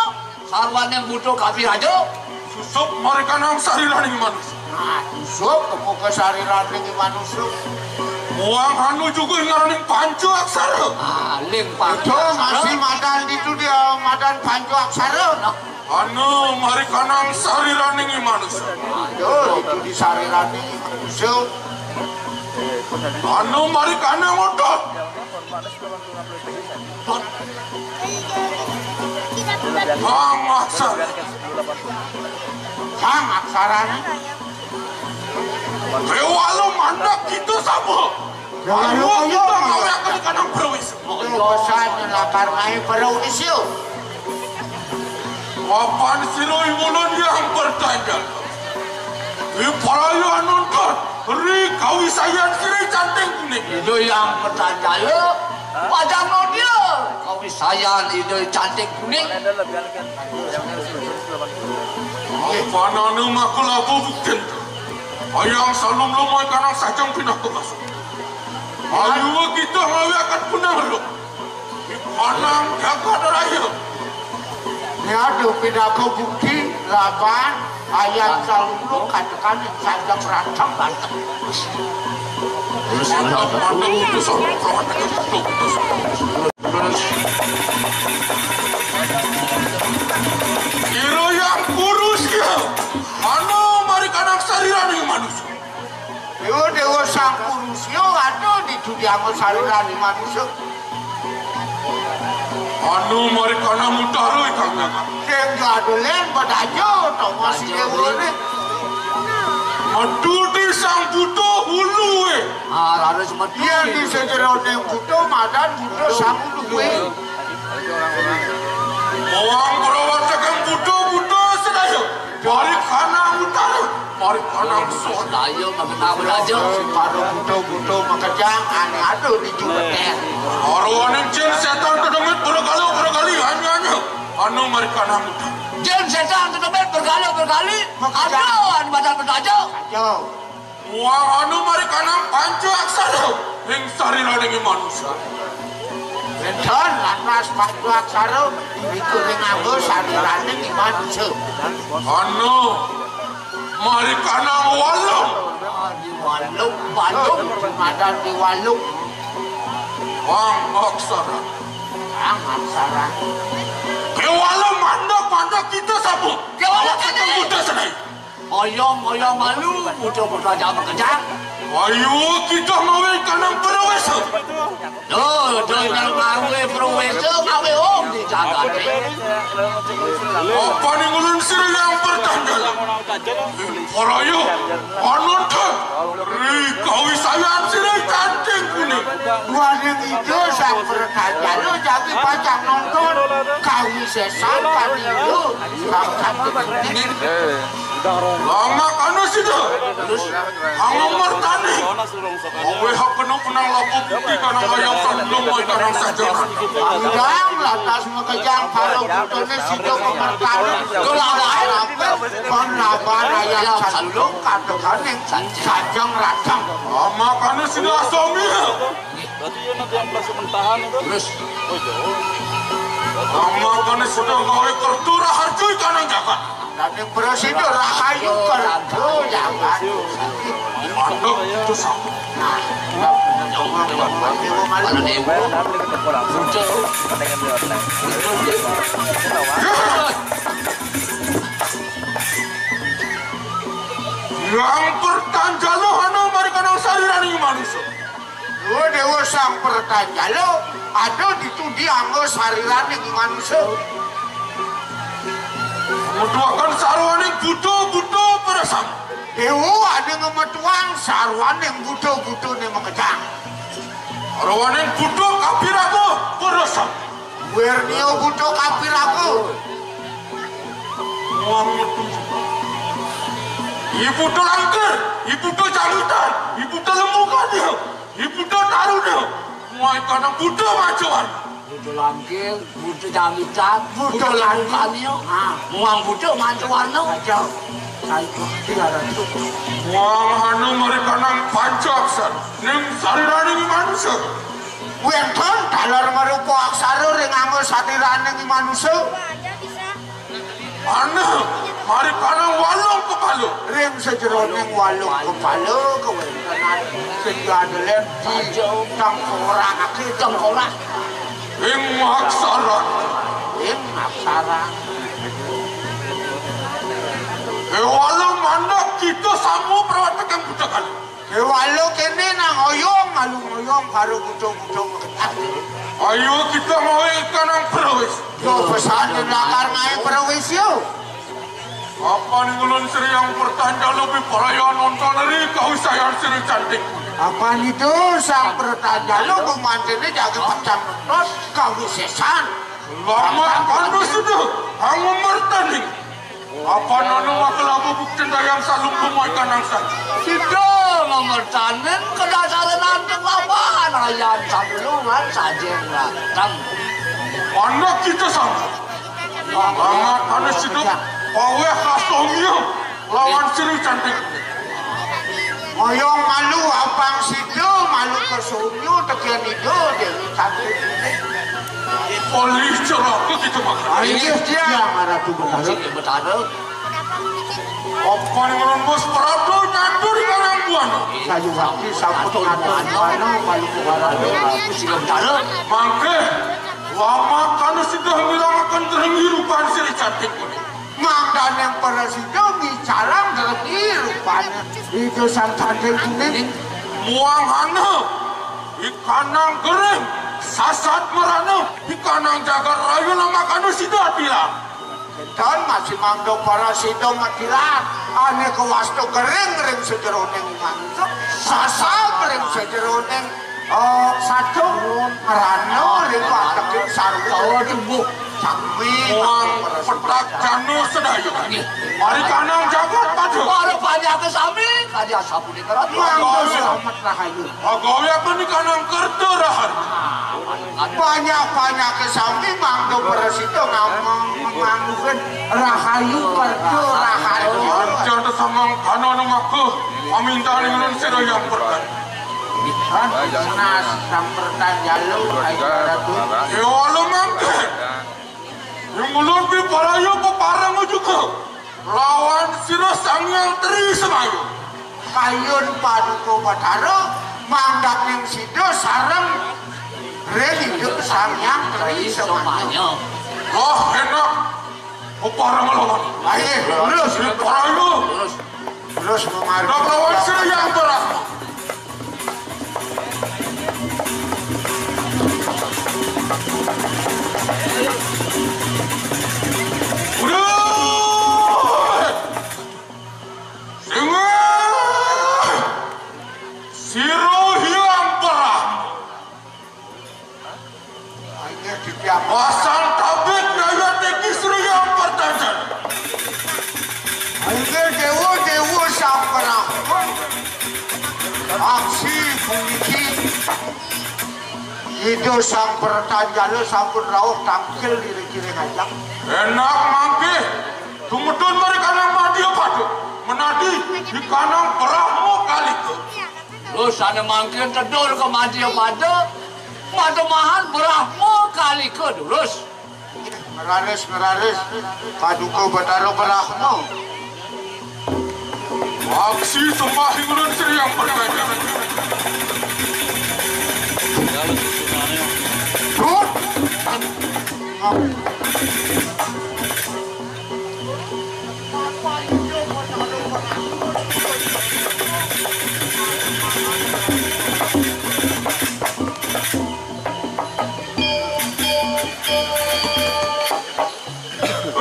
Sarwane buta kapiraga. Susup mari kanang sariraning manusa. Nah, susup kemuka sariraning manusa. Muang anu juga ngaraning panca aksara. Ah, ling panca aksara. Masih madan ditu dia, madan panca aksara. Nah. Anu mari kanang sariraning manusa. Aduh, itu di sariraning manusa. Anu mari kanang otot. Sang aksara. Sang aksarane. Dewa lo mandek kita sama. Ayo kita ngawe akan kanang perwis. Pesan lapar ngai perwis yo. Papan sira ing ulun yang bertanya. Ri parayuan nuntun, ri kawisayan sira canting kuning. Ida yang bertanya, Padang Nodia. Kawisayan Ida canting kuning. Pananu makulabu buktin. Ayang salum lumai kanang sajang pinah tugas. Ayo kita ngawi akan punang lu. Manang jagat raya. Ini ada pinaka bukti laban ayat salulu katakan yang saja berantem banget. Terus mantap, mantap, itu sama. Terus Déwa Sang Purusya ada di dudiang sariraning manusa. Anu mari kana mutara, Kang Jagat. Sing gadulen bedaja, Thomas Déwa né. Metu di Sang Buta Hulu, eh. Ah, raris metu. Yén di sajeroning buta, madan buta Sang Hulu kuwi. Wong prawatekan buta-buta sedaya. Mari kanang utara, mari kanang sor. Sedaya magenah bedaja. Para buta-buta makejang ané ada di Jupiter. Arwaning jin setan dedemit berkali-berkali hanya-hanya. Anu mari kanang utara. Jin setan dedemit berkali-berkali. Makejang. Ada anu madan bedaja. Ayo. Muang anu mari kanang panca aksara ing sariraning manusa. Wénten lantas panca aksara diwiku ring anggo sariraning manusa. Anu mari kanang walung. Di walung, walung, madan di walung. Wang aksara. Wang aksara. Kéwala mandheg-mandheg kita sapa? Kéwala kéné. Kita sedaya. Oyong, oyong malu, muda-muda aja makejang. Ayo kita ngawé kanang perwésa. Duh, duh, yang ngawé perwésa, ngawé om di jagaté. Apa ning ulun sira yang bertandal? Para ayo, anunta, ri kawisayan sira canting kuning. Duaning ida sang bertandal, jagi pacang nonton, kawisésan paniru, sang canting kuning. Lamak anu sida. Terus? Hangamurtani. Awéh kena penang laku bukti kanang ayam sandung, woi kanang sajeng. Kang lantas makejang para putrané sida kamertani. Kelawan apa? Kon lawan ayam sandung kateganing sajeng radang. Lamak anu sida asomia. Berarti yén ada yang berhasil mentahan itu. Terus? Oh, jauh. Lamak anu sida ngawé kertu raharja kanang jagat. Dadi prasida rahayu kerja jagat. Mandheg itu sama. Nah, yang pertanjalo anu mari kanang sariraning manusa. Duh, Déwa Sang Pratanjala ada ditudi anggo sariraning manusa. Metuaken sarwaning buta-buta peresam. Déwa ada ngemetuang sarwaning buta-butané makejang. Sarwaning buta kapiraga peresam. Wirnia buta kapiraga. Wong metu. Ibu to langkir, ibu to jangitan, ibu to lembu kadya. Ibu to taruna, muai kana buta macuan. Buta langkir, buta jamitan, buta lalu kania. Ah, muang buta mancuan no. Aja. Sai bukti ada tu. Muang anu mari kanang pancaksar, ning sariraning manusa. Wénten taler marupa aksara ring anggo sariraning manusa. Ana, mari kanang walung kepala. Ring sajeroning walung kepala kawéntenan sing gadelen di tengkorak, tengkorak. Ing aksara. Ing aksara. Ing walung mandheg kita sama prawatekan buta kali. Kéwala kéné nang oyong, malu ngoyong karo buta-buta. Ayo kita ngawé kanang perwis. Yo pesan lakar ngaé perwis yo. Apa ning ulun Sri Yang Pertanjalo piparaya nonton ri kawisayan Sri Cantik. Apa nitu Sang Pertanjalo gumantiné jagi pacang nonton kawisésan. Lamat anu sudah, kamu mertani. Apa nono wakil aku bukti dayang salum lumai kanang saja. Sida mamertanin kedasaran antuk lawan ayam salulungan sajen datang. Anak kita sama. Anak anu sida paweh kasomia lawan Sri Cantik. Ngoyong malu apang sida malu kasomia tekian ida Dewi Cantik. Polih ceraka kita makan. Ayo dia maratu Betara. Sing Betara. Apa ning rembus peratu nyandur karang buana. Kayu bakti sampun ngatur mana malu Betara. Sing Betara. Mangke, wama kana sida ngilangaken dering hirupan Sri Cantik. Mang Kanang parasida ngicalang geni rupane. Ida Sang Candil Kuning. Muanghana, ikanang gering, sasat marana, ikanang jagat raya namakana sida tilar. Kénten masih mangda parasida matilar, ane kawasta gering ring sajeroning mantuk, sasat ring sajeroning, eh, satu, marana ring wateking sarwa. Aduh, sami. Wang petak janu sedaya. Ari kanang jagat pada. Para panjaka sami, kadi asapunika ratu. Mangda slamet rahayu. Pagawiaken ikanang kerta rahayu. Banyak-banyak sami mangda prasida ngamang-, ngamangguken rahayu kerta rahayu. Ancen samangkana maka pamintan ulun sira yang pertama. Nas sang pertanjalo, ayo ratu. Ya Allah mangke. Yang ulun piparaya peparang juga. Lawan sira Sang Hyang Tri Semaya. Kayun Paduka Batara mangdaning sida sareng ring Ida Sang Hyang Tri Semaya. Wah, enak. Peparang lawan. Ayo, terus. Peparang. Terus. Terus memarang. Lawan sira Hyang Brahma. Udah. Singa. Sira Hyang Brahma. Ayo, titiang. Pasang tabik daya tinggi sira Hyang Brahma. Ayo, dewa-dewa Sang Brahma. Aksi puniki. Ida Sang Pertanjala sampun rauh tangkil diri-diri ngajak. Enak mangke. Tumedun mari kanang madya pada. Menadi di kanang Brahma Kalika. Terus ane mangkin tedur ke madya pada. Mademahan Brahma Kalika durus. Ngeraris, ngeraris. Paduka Batara Brahma. Aksi sembah ing ulun sri yang berkata. Dut.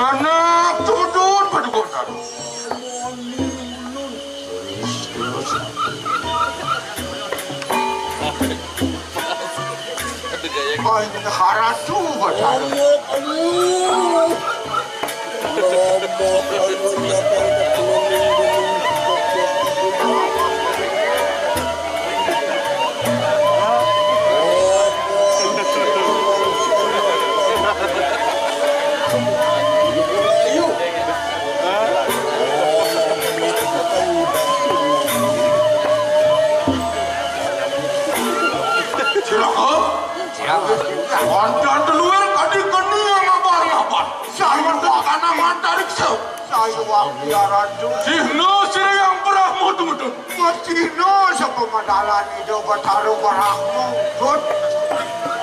Anak tudun paduka taruh. Aduh, gaya. Ayo, haratu, Batara. Cilaka. Cilaka. Wonten teluwer kadi keni ngabar-ngabar. Sampun kana mantariksa. Saya wakti aratu. Cihna sira yang berah mutu-mutu. Cihna sepemadalan Ida Batara Brahma. Tut.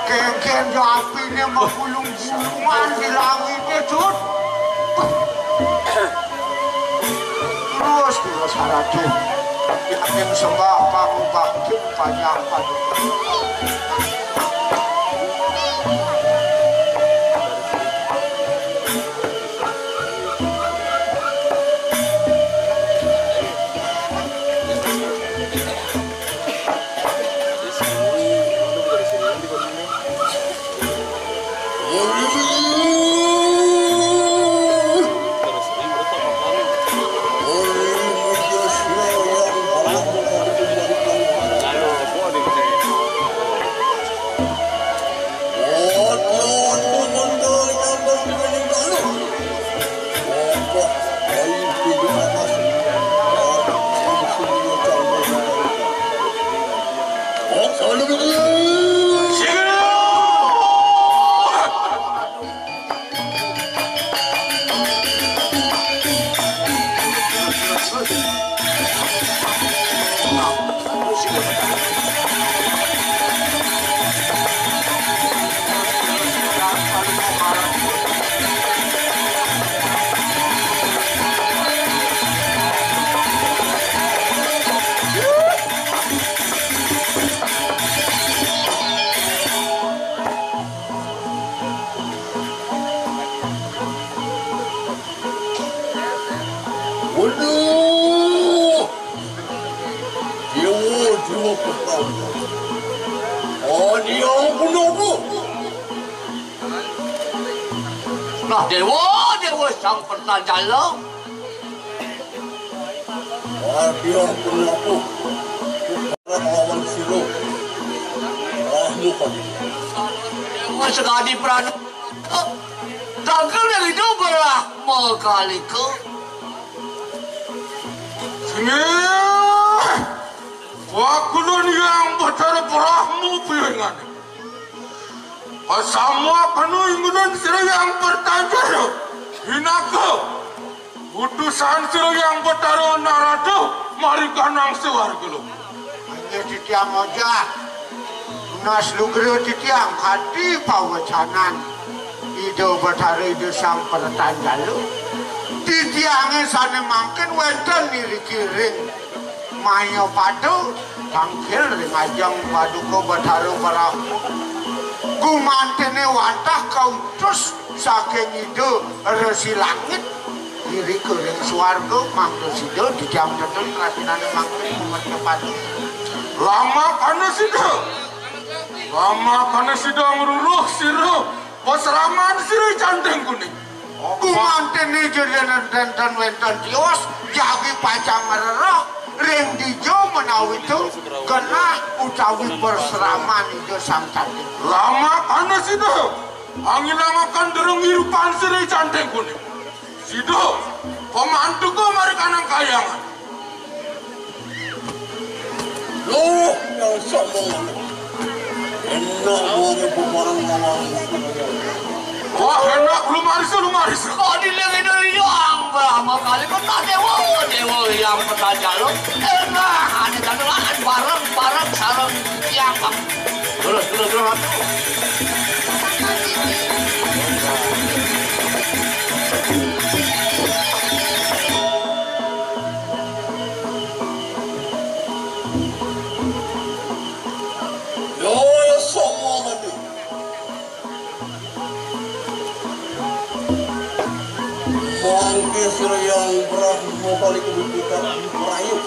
Kengken jo apine mapulung-pulungan di langite, Tut. Terus, terus, Ratu. Yakin sembah pangubah kim panjang padu. Aduh. Dewa, Dewa Pertama. Oh, dia ampun aku. Nah, Dewa, Dewa Sang Pertajala. Wadiah, kenapa? Para lawan sira. Rahmu kali. Dewa Segadi Prana. Tangkal yang itu berahma kalika. Sengih. Wakulun yang Betara Brahma piringane. Pasamuaken inggunan sira yang bertanjur. Hinaka. Utusan sira yang Betara Narada mari kanang suwarga. Inggih titiang ojah. Tunas lugra titiang kadi pawecanan Ida Betara Ida Sang Pertanjala. Titiange sane mangkin wenten niriki ring Mayapada tangkil ring ajeng Paduka Betara Brahma. Gumantene wantah kautus saking Ida Resi Langit irika ring swarga, mangda sida dijam tetun krasinane mangkin mertepati. Lamakana sida, lamakana sida ngruruh sira, pasraman sira Canding Kuning. Gumantene jenengan wenten tios, jagi pacang ngrereh ring dija menawi tu genah utawi perseraman ija Sang Canding. Lamakana sida angilangaken dereng irupan sira Canding Kuning. Sida pamantuka mari kanang kayangan. Loh, yang sombong. Enak wong ibu marang kalang. Wah, enak, lumarisa, lumarisa. Kok diling itu yang Brahma kali, kok tak dewa, dewa yang pernah jaluk. Enak, ada jadwal bareng, bareng, sareng tiang. Terus, terus, terus. Yo, yo, semua mati. Mangke Sri Hyang Brahma kali kebutuhan merayu.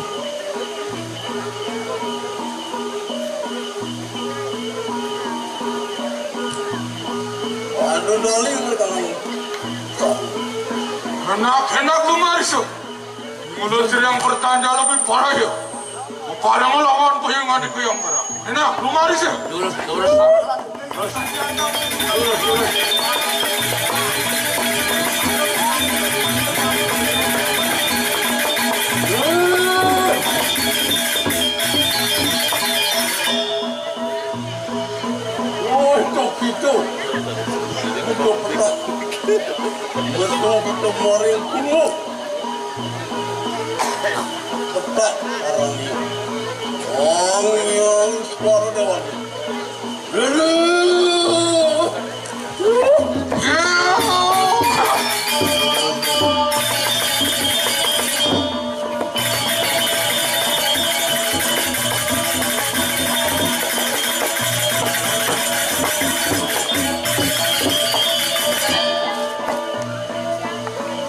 Anu dali mereka. Enak-enak lumaris. Mula Sri Hyang Pertanja lebih parah ya. Parang lawan kuwi ngene kuwi yang parah. Enak lumaris ya. Lurus, lurus. Lurus, lurus. Woi, tok itu. Betul, betul. Betul, betul, moring kuno. Petak orang ini. Wong yang suara dewan. Lulu.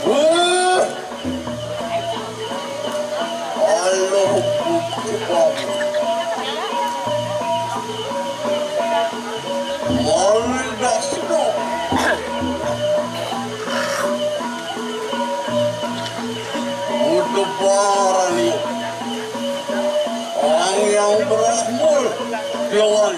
Wah. Halo, Bukit Batu. Mari dah sudah. Untuk para liu. Orang yang berahmul, dewan.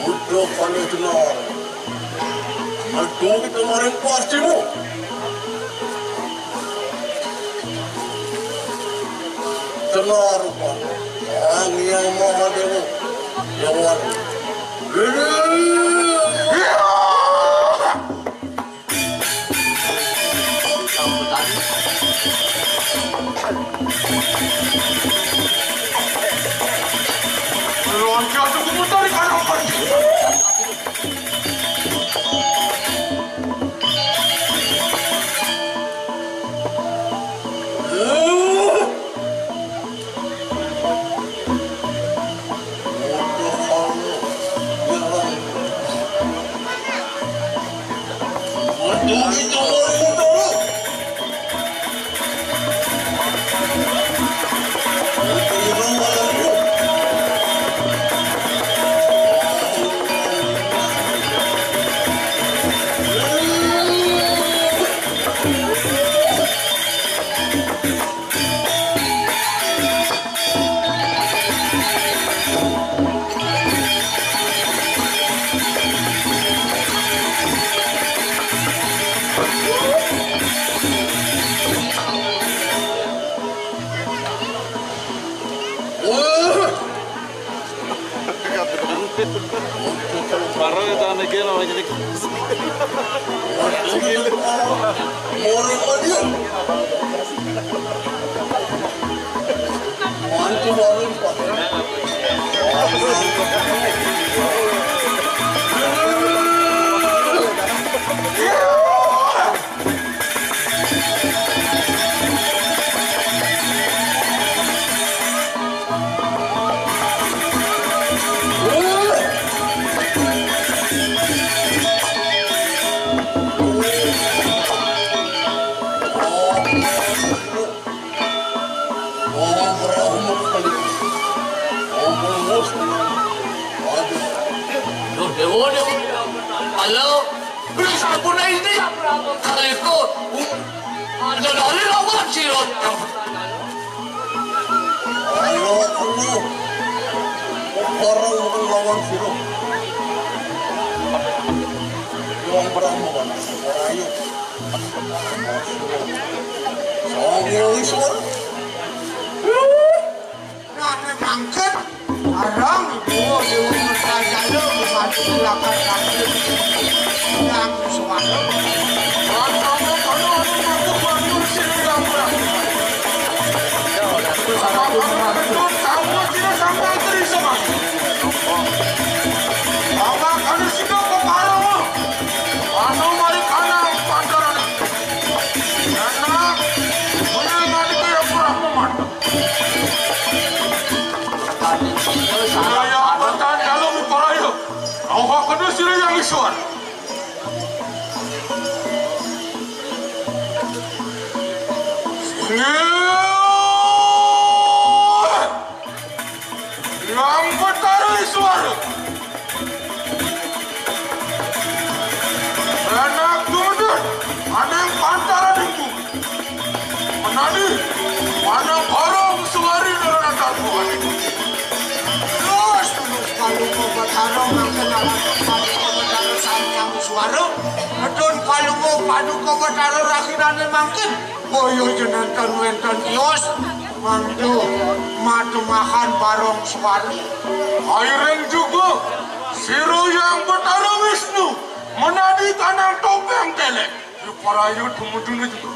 Udah paling tenar. Aduh, kita maring pastimu. Tenar, Pak. Yang, yang Mahadewa. Yang wali. Ini. Loncat aku mencari kanan pergi. Baru itu anak gila lagi nih. Duh, Dewa, Dewa. Halo. Wis sampun ini ya, Prabu Kaleko. Aja dari lawan sira. Ayo, kulo. Ora lawan sira. Wong perang bukan. Ayo. Songil wis ora. Rane mangket, arang ibu dewa mertajaya mengadu lakar kaki yang suara. Rantau kono anu mangkuk banyu sing gambar. Sama kono kentut, sama sini sama teri sama. Sama kali sini kok parah. Anu mari kana pandaran. Anak, punya mati kaya kurang memat. Saya akan dalam paraya. Kau kena sila yang isuan. Yang Betara Iswara. Anak Tuhan, ada yang pantaran itu. Menadi, mana barang suari dalam anak Tuhan. Terus, terus, kalau mau bertarung, makin anak Tuhan, kalau bertarung, sayang suara. Betul, kalau mau padu, kau bertarung, rakinane makin. Boyo jenengan wenten tios, mantu matemahan barong suwari. Airing juga, sira yang Betara Wisnu, menadi kanang topeng telek. Yu parayu tumudune juga.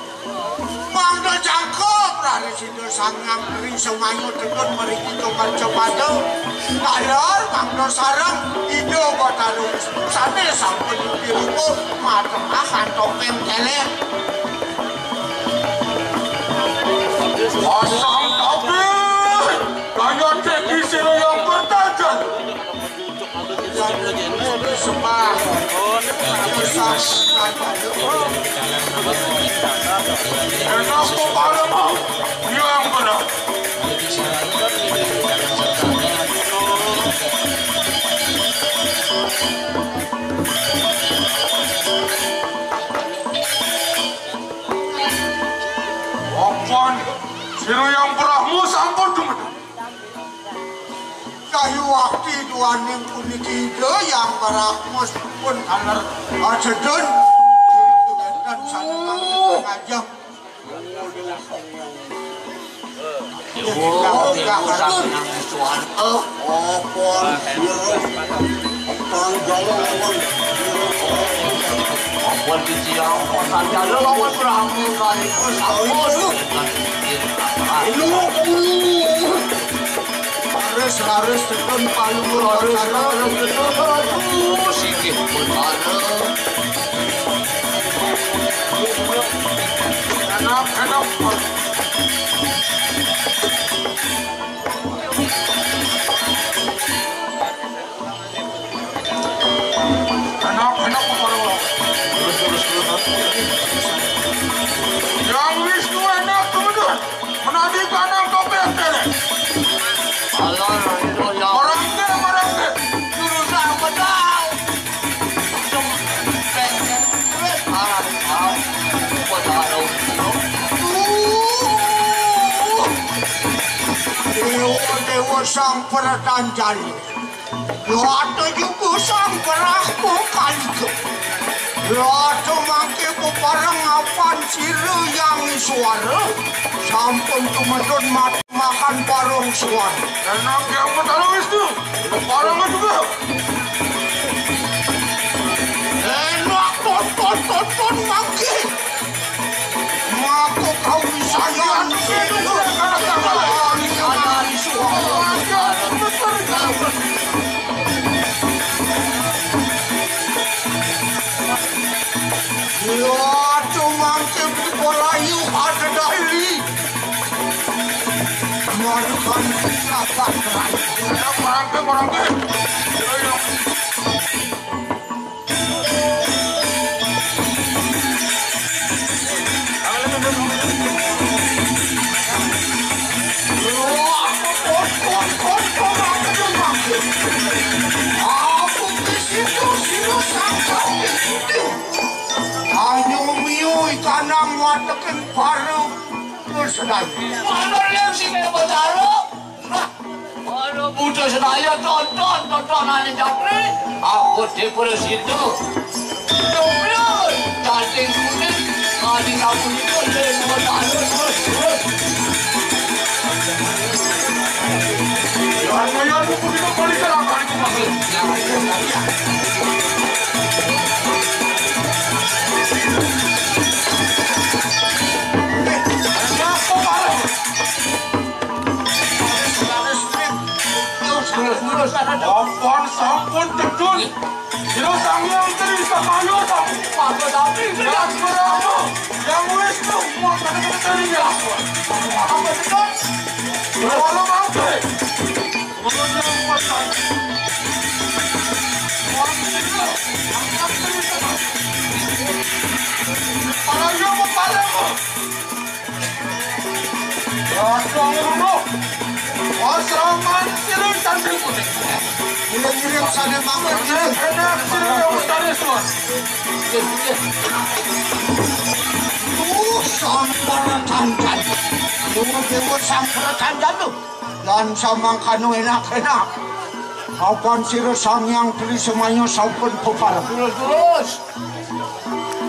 Mangda jangkep, Rari Sida Sang Hyang Tri Semayu tekun meriki kemercepada. Alar mangda sareng Ida Betara Wisnu sane sampun dipiriko matemahan topeng telek. Pasang tapi, kaya cek di sini yang bertajan. Sembah. Enak kepala mau, yang benar. Apa? Sira yang berahmu sampun dumedu. Kayu wakti duaning puniki Ida yang berahmu sampun kaler ajedun. Itu wonten sanemang ngajeng. Apa sira? Kang Jalo lawan sira. Apa sira? Kang Jalo lawan Brahma kaliku sampun. Aduh, aduh. Laris, laris, tetun, palu, laris, laris, tetun. Aduh, sikit pun ada. Enak, enak. Enak, enak, Pak Parwa. Terus, terus, terus. Yang Wisnu enak, teman-teman. Menadi kanang topeng, tele. Alah, itu ya. Orang ke, orang ke. Jurusan pedang. Terus, ah, ah. Dewa, dewa sang pertanjali. Lata juga sang perahu kaliga. Lata mangke pepareng apan sira yang suara. Sampun tumedun mati makan parung suara. Enak yang pertama itu. Parang juga. Enak, ton, ton, ton, ton, mangke. Mako kawisayan. Ya, cuma kita polayu ada dali. Marukan apa kerai. Orang ke, orang ke. Ayo miyo ikanang watekin paru terus lagi. Mana yang sini bertaruh? Ana buta sedaya tonton, tonton ane japri. Aku tipe situ. Jomblo, cantik kuning. Adi kamu itu lemo tahu terus, terus. Jangan kayak aku begitu balik ke lapangan itu, Mas. Sampun, sampun, tedun. Sira Sang Hyang Tri Samaya sampun. Mas, tapi Yang Brahma, Yang Wisnu, mau kata-kata tadi ya. Apa betul? Kalau mangke. Kalau yang pesan. Orang itu, Yang Tri Samaya. Para yang berpaling. Asrama sira cantik kuning. Ngirim-ngirim sane mawon, ngirim. Enak sira yang utari suan. Uh, sampara tantan. Dewa-dewa sampara tantan tuh. Lan samangkano enak-enak. Apan sira Sang Hyang Tri Semaya sampun pepareng. Terus, terus.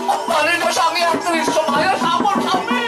Apan sira Sang Hyang Tri Semaya sampun sami.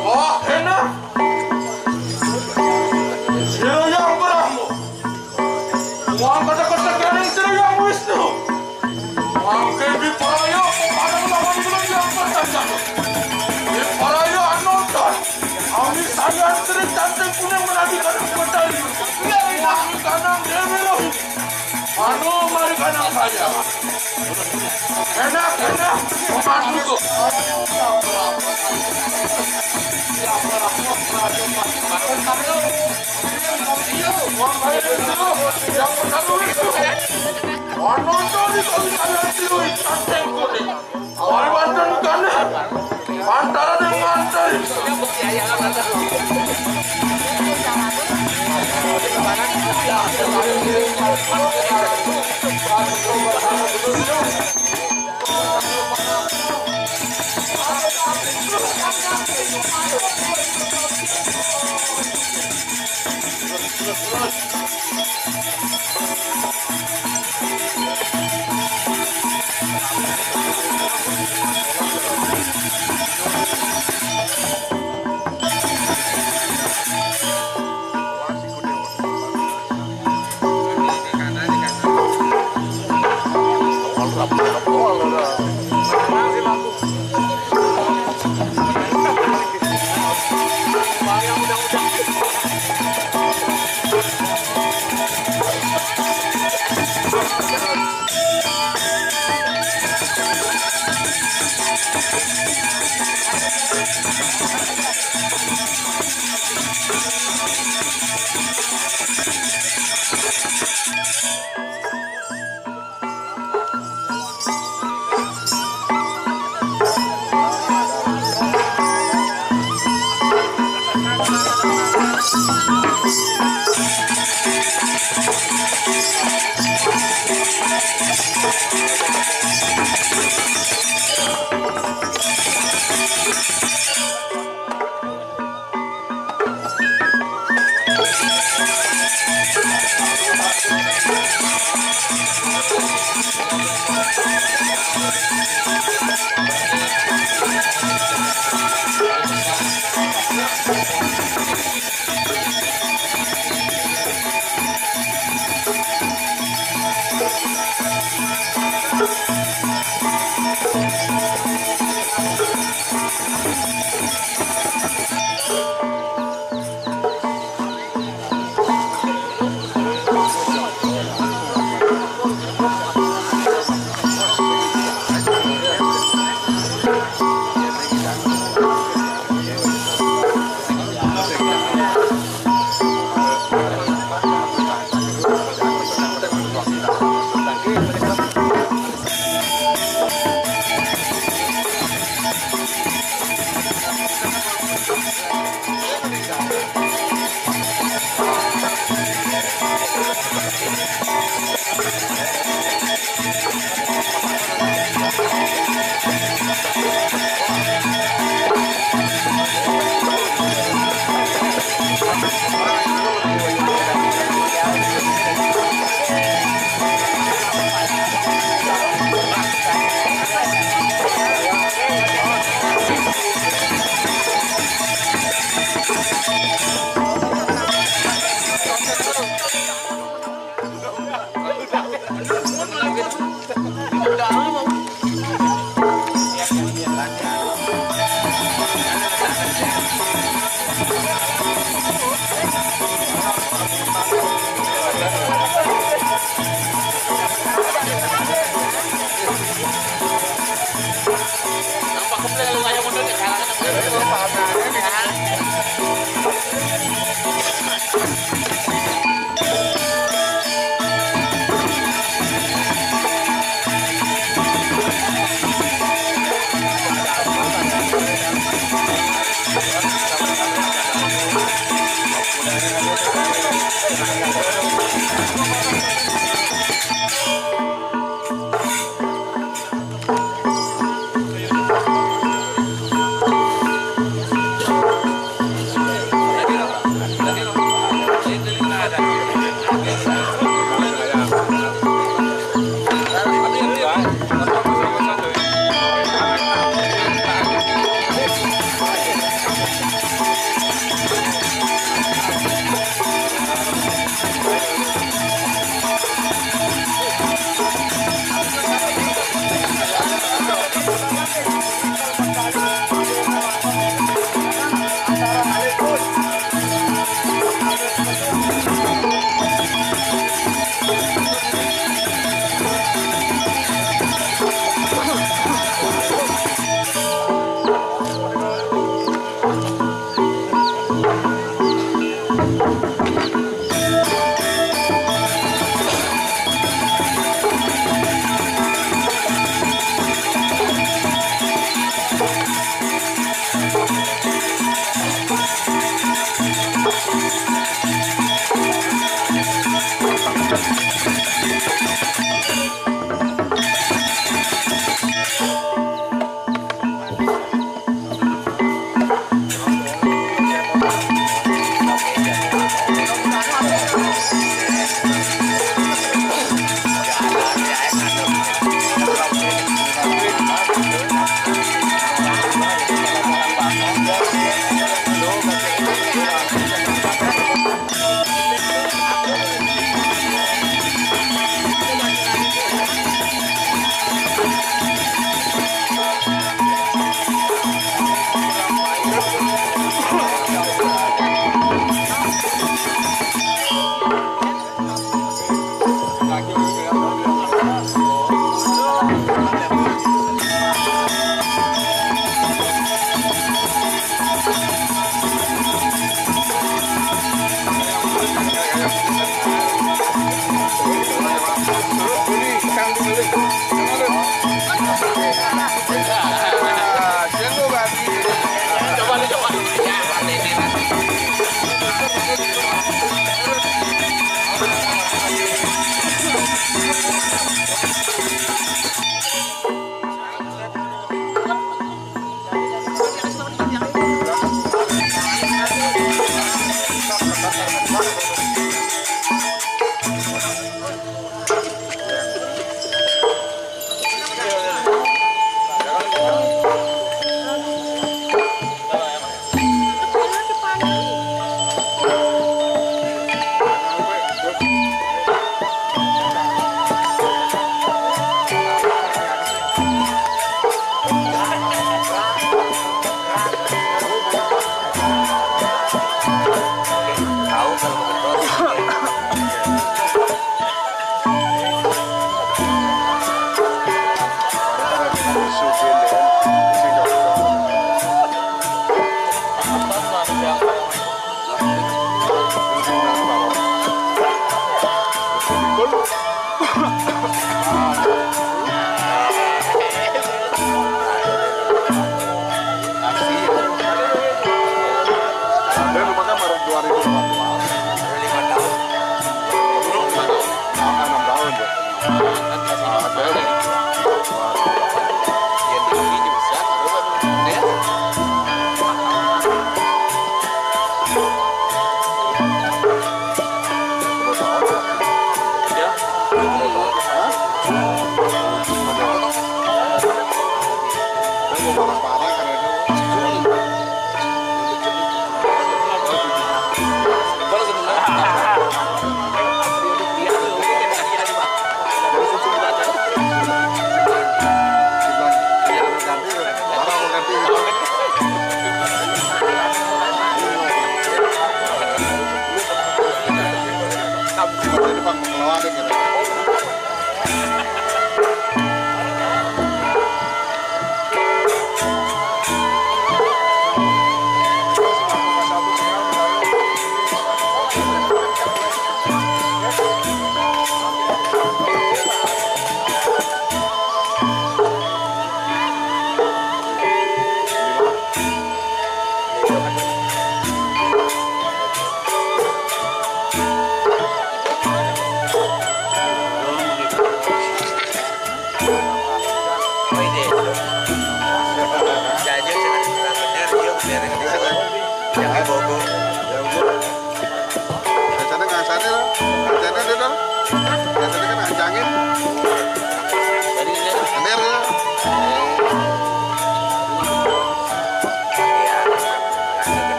Wah, enak. Sira yang beramu. Wong kata-kata dari Sri Hyang Wisnu. Wong kebi paraya pepadang lawan bulan yang bertajam. Di paraya anotan. Ami sadar Sri Cantik Kuning menadi kanang petari. Wong kanang Dewi Rohini. Mano mari kanang saya. Enak, enak. Masuk. Yang pertama itu. Ono to di kali kalian itu, ikan tengkol nih. Awal banten kan. Antara dengan dari.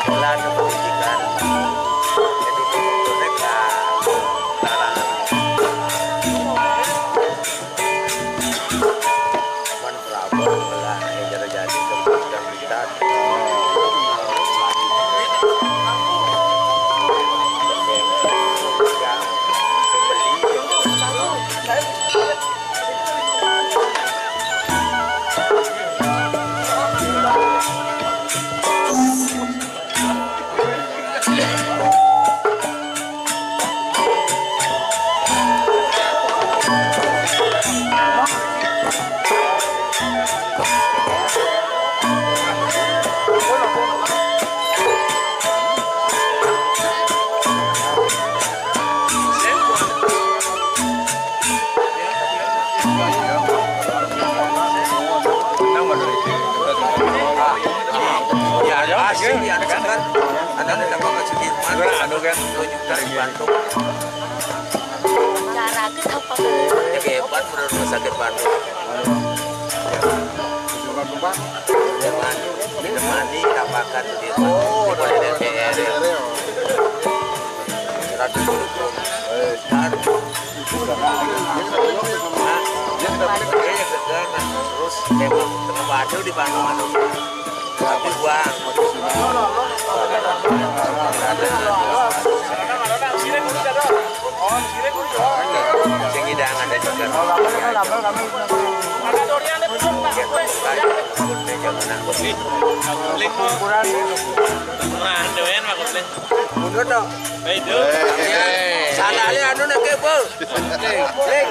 Jalan pendidikan. Jadi, mereka salah. Cuman problem lah, ya, jadi-jadi, kita Ya, asli, ya, ada kan? Ada, ada Bapak Sudirman, anu kan, dua juta dibantu. Cara ke apa? Ya, hebat, menurut rumah sakit Bandung. Dengan ditemani, tambahkan Sudirman. Oh, dari D P R, ya. Seratus ribu. Baru. Nah, dia sudah beli, dia yang segar, nah. Terus, emang tengah baju di Bandung, anu. Tapi uang. Sing hidangan ada juga. Mundur dong. Itu. Sana lihat anu nak kepo. Ling,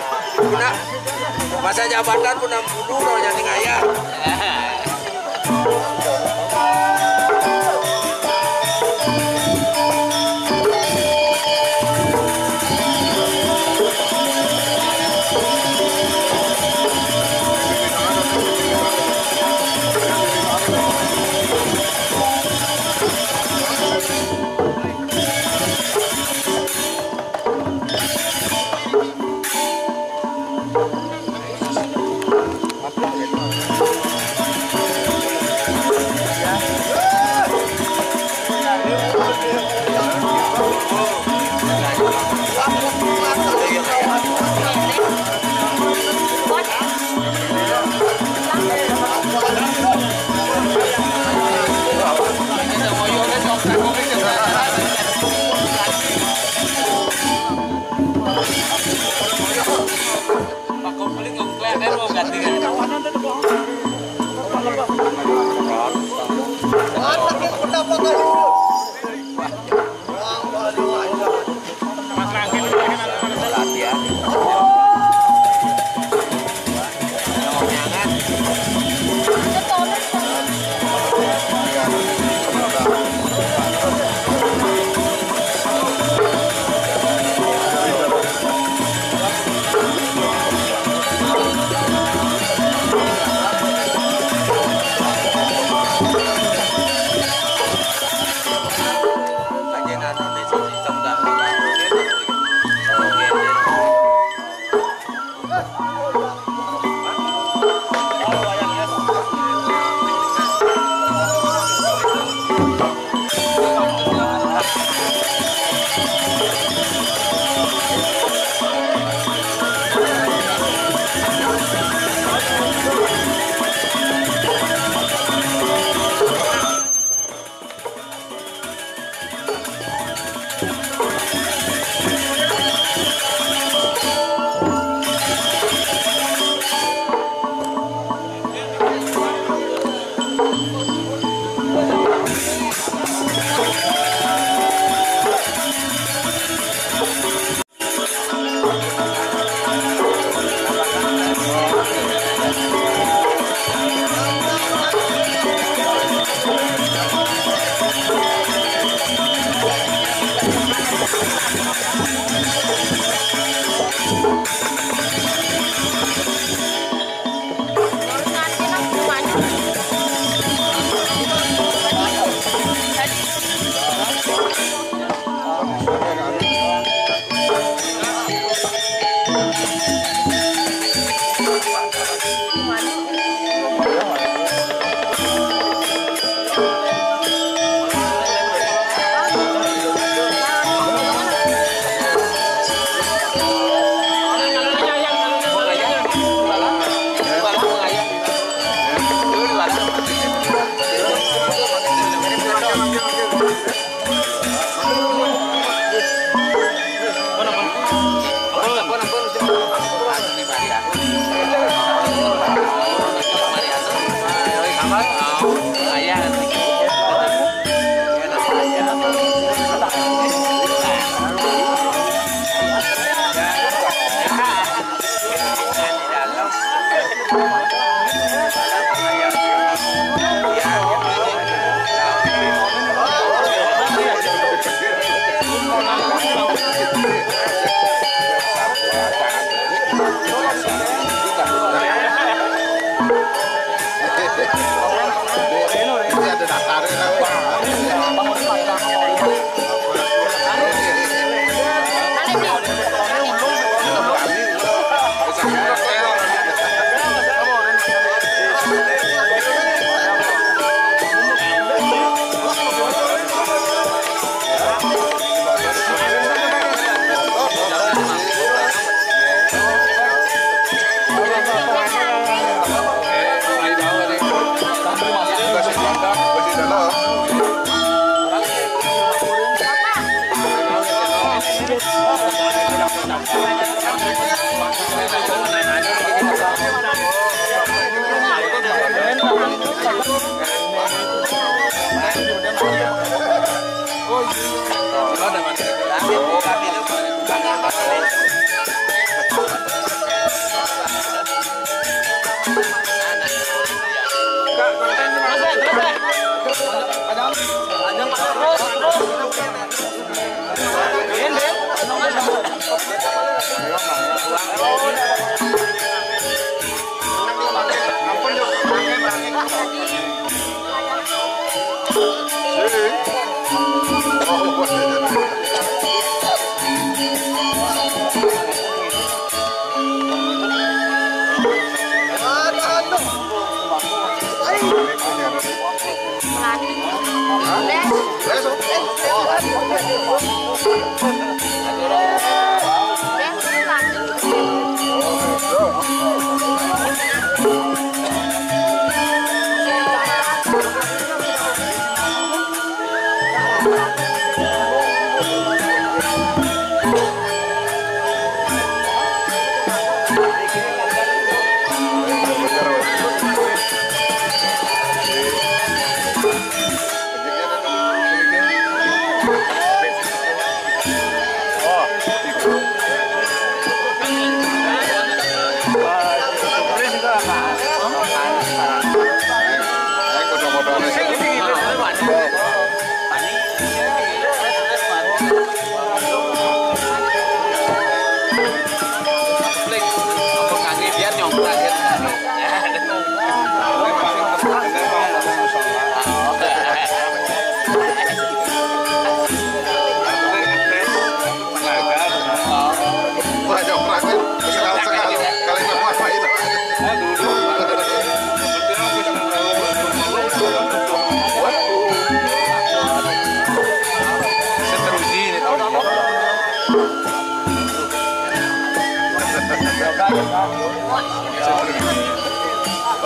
guna masa jabatan pun enam puluh, udah jadi kaya.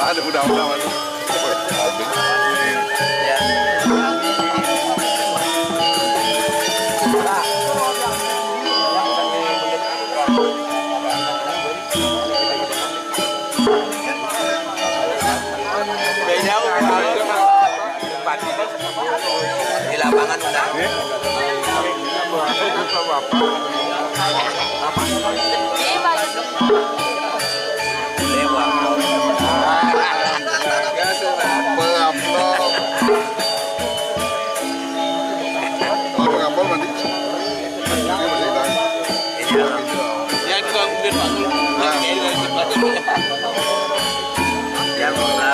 Ada udah-udah. Di lapangan udah. Pelapor. Kalau ngapal mandi. Ini masih hitam. Iya. Ya, itu kan mungkin Pak Tul. Nah. Iya, dari Pak Tul. Ya, Pak Tul.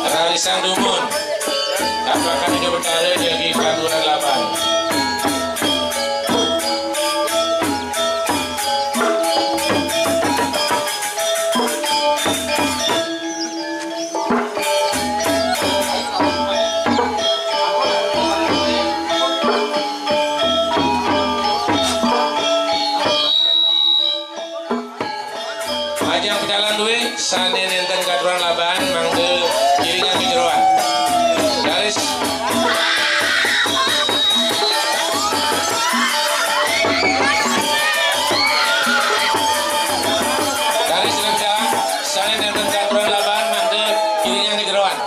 Rarisang dumun. Tapakan Ida Betara jagi katuran laban. Majeng pejalan dué, sané nénten katuran laban, mangda kiringan ka jeroan. Raris. Raris sida pejalan, sané nénten katuran laban, mangda kiringan ka jeroan.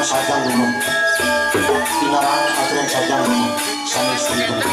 Sajang gunung. Pinarang aturan sajang gunung. Sanes gunung.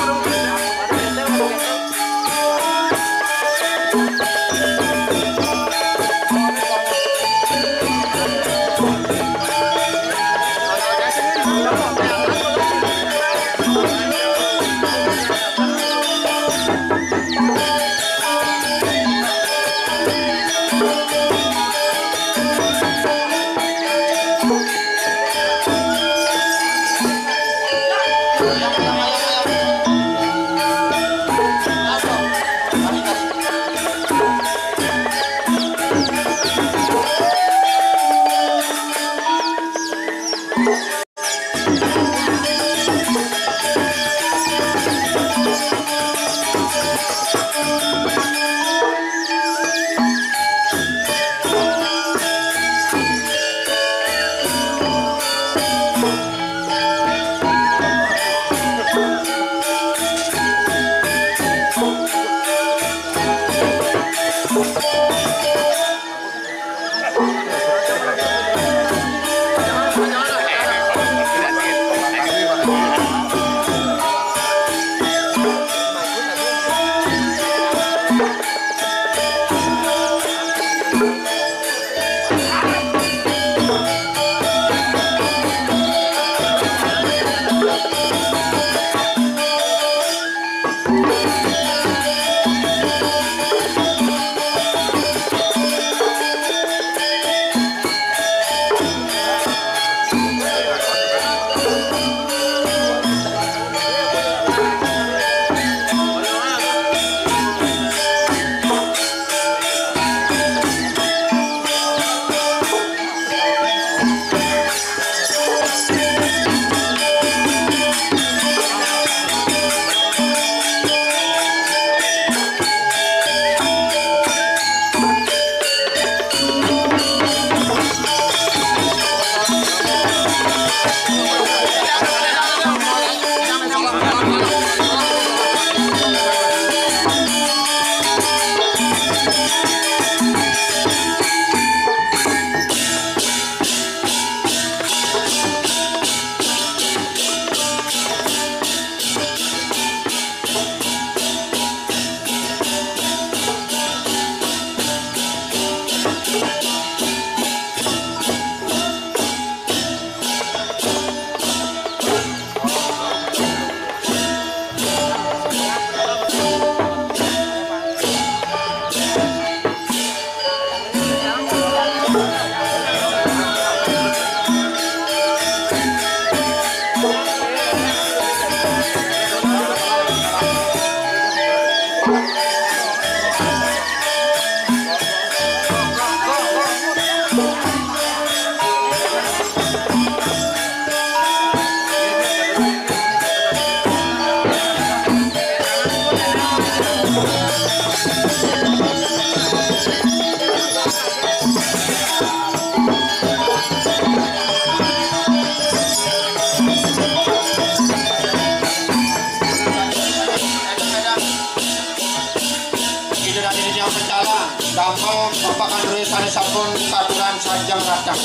Ida dané Pecalang, damel Bapak Kanduri sané sampun katuran sajeng ratang.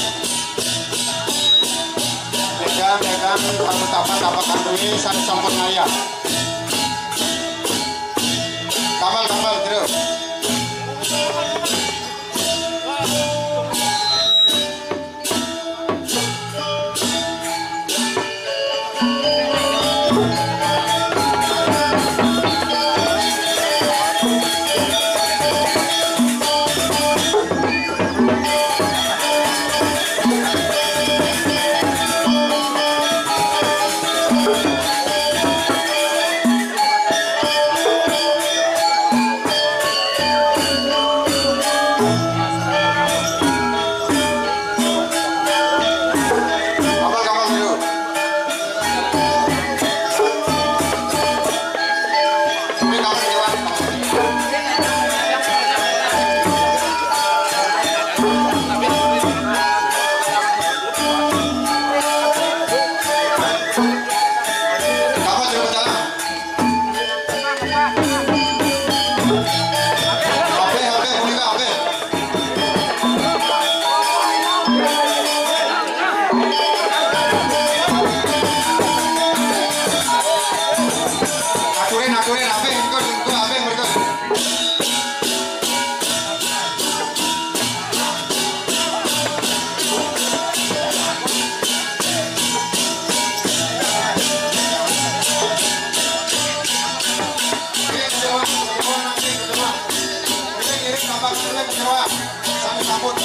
Megang, megang, kamu tapak, tapak Kanduri sané sampun ngayah. Damel, damel, terus. Terus,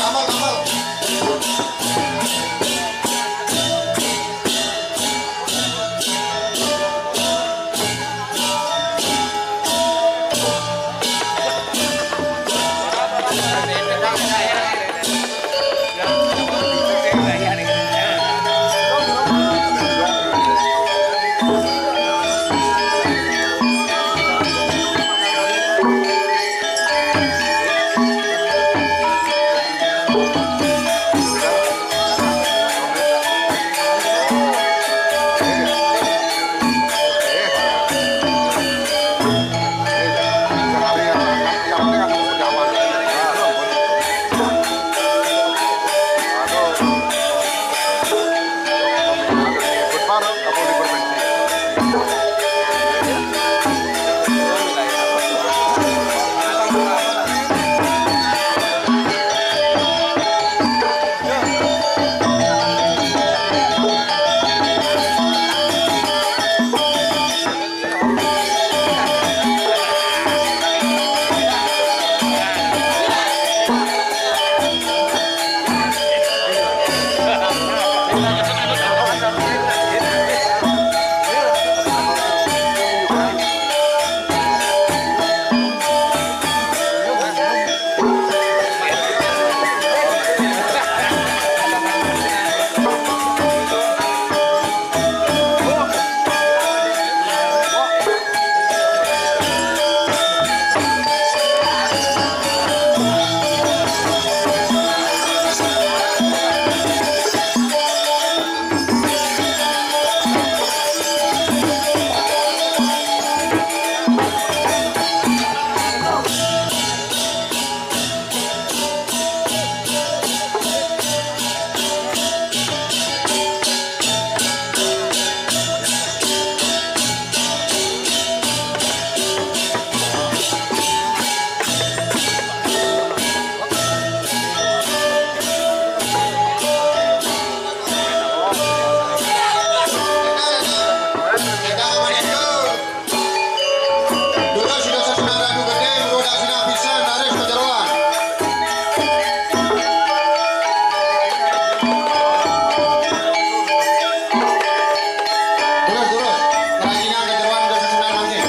terus. Kerajinan kejeroan udah susunan mangkin.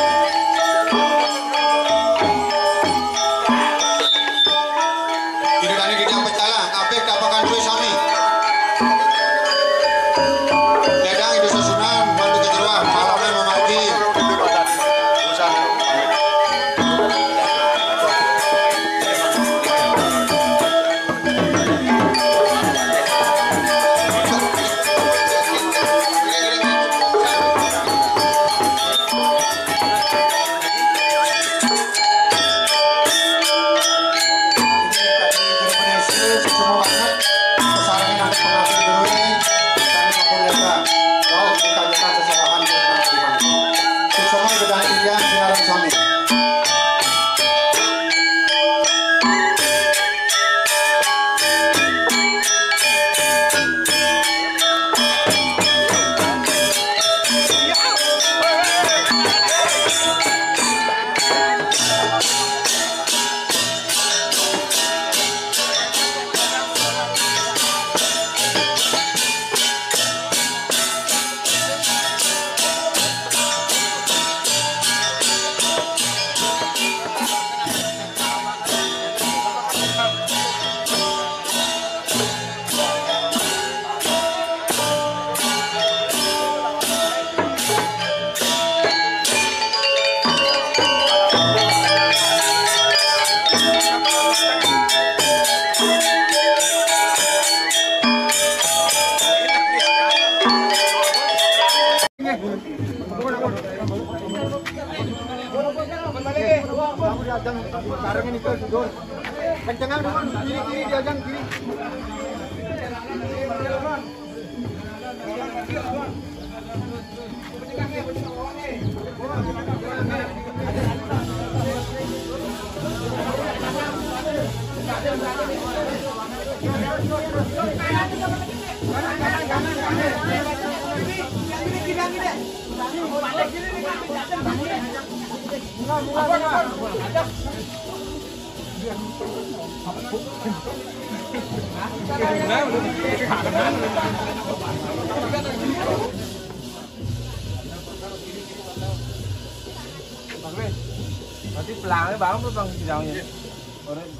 Tidak ada di dalam pecala, kabeh kapakan duwe sami. Dadang itu susunan, mantu kejeroan, malamnya memargi. Kencengan dulu, kiri-kiri, diajang kiri. Nanti pelangnya bang, apa bang sidangnya? Orang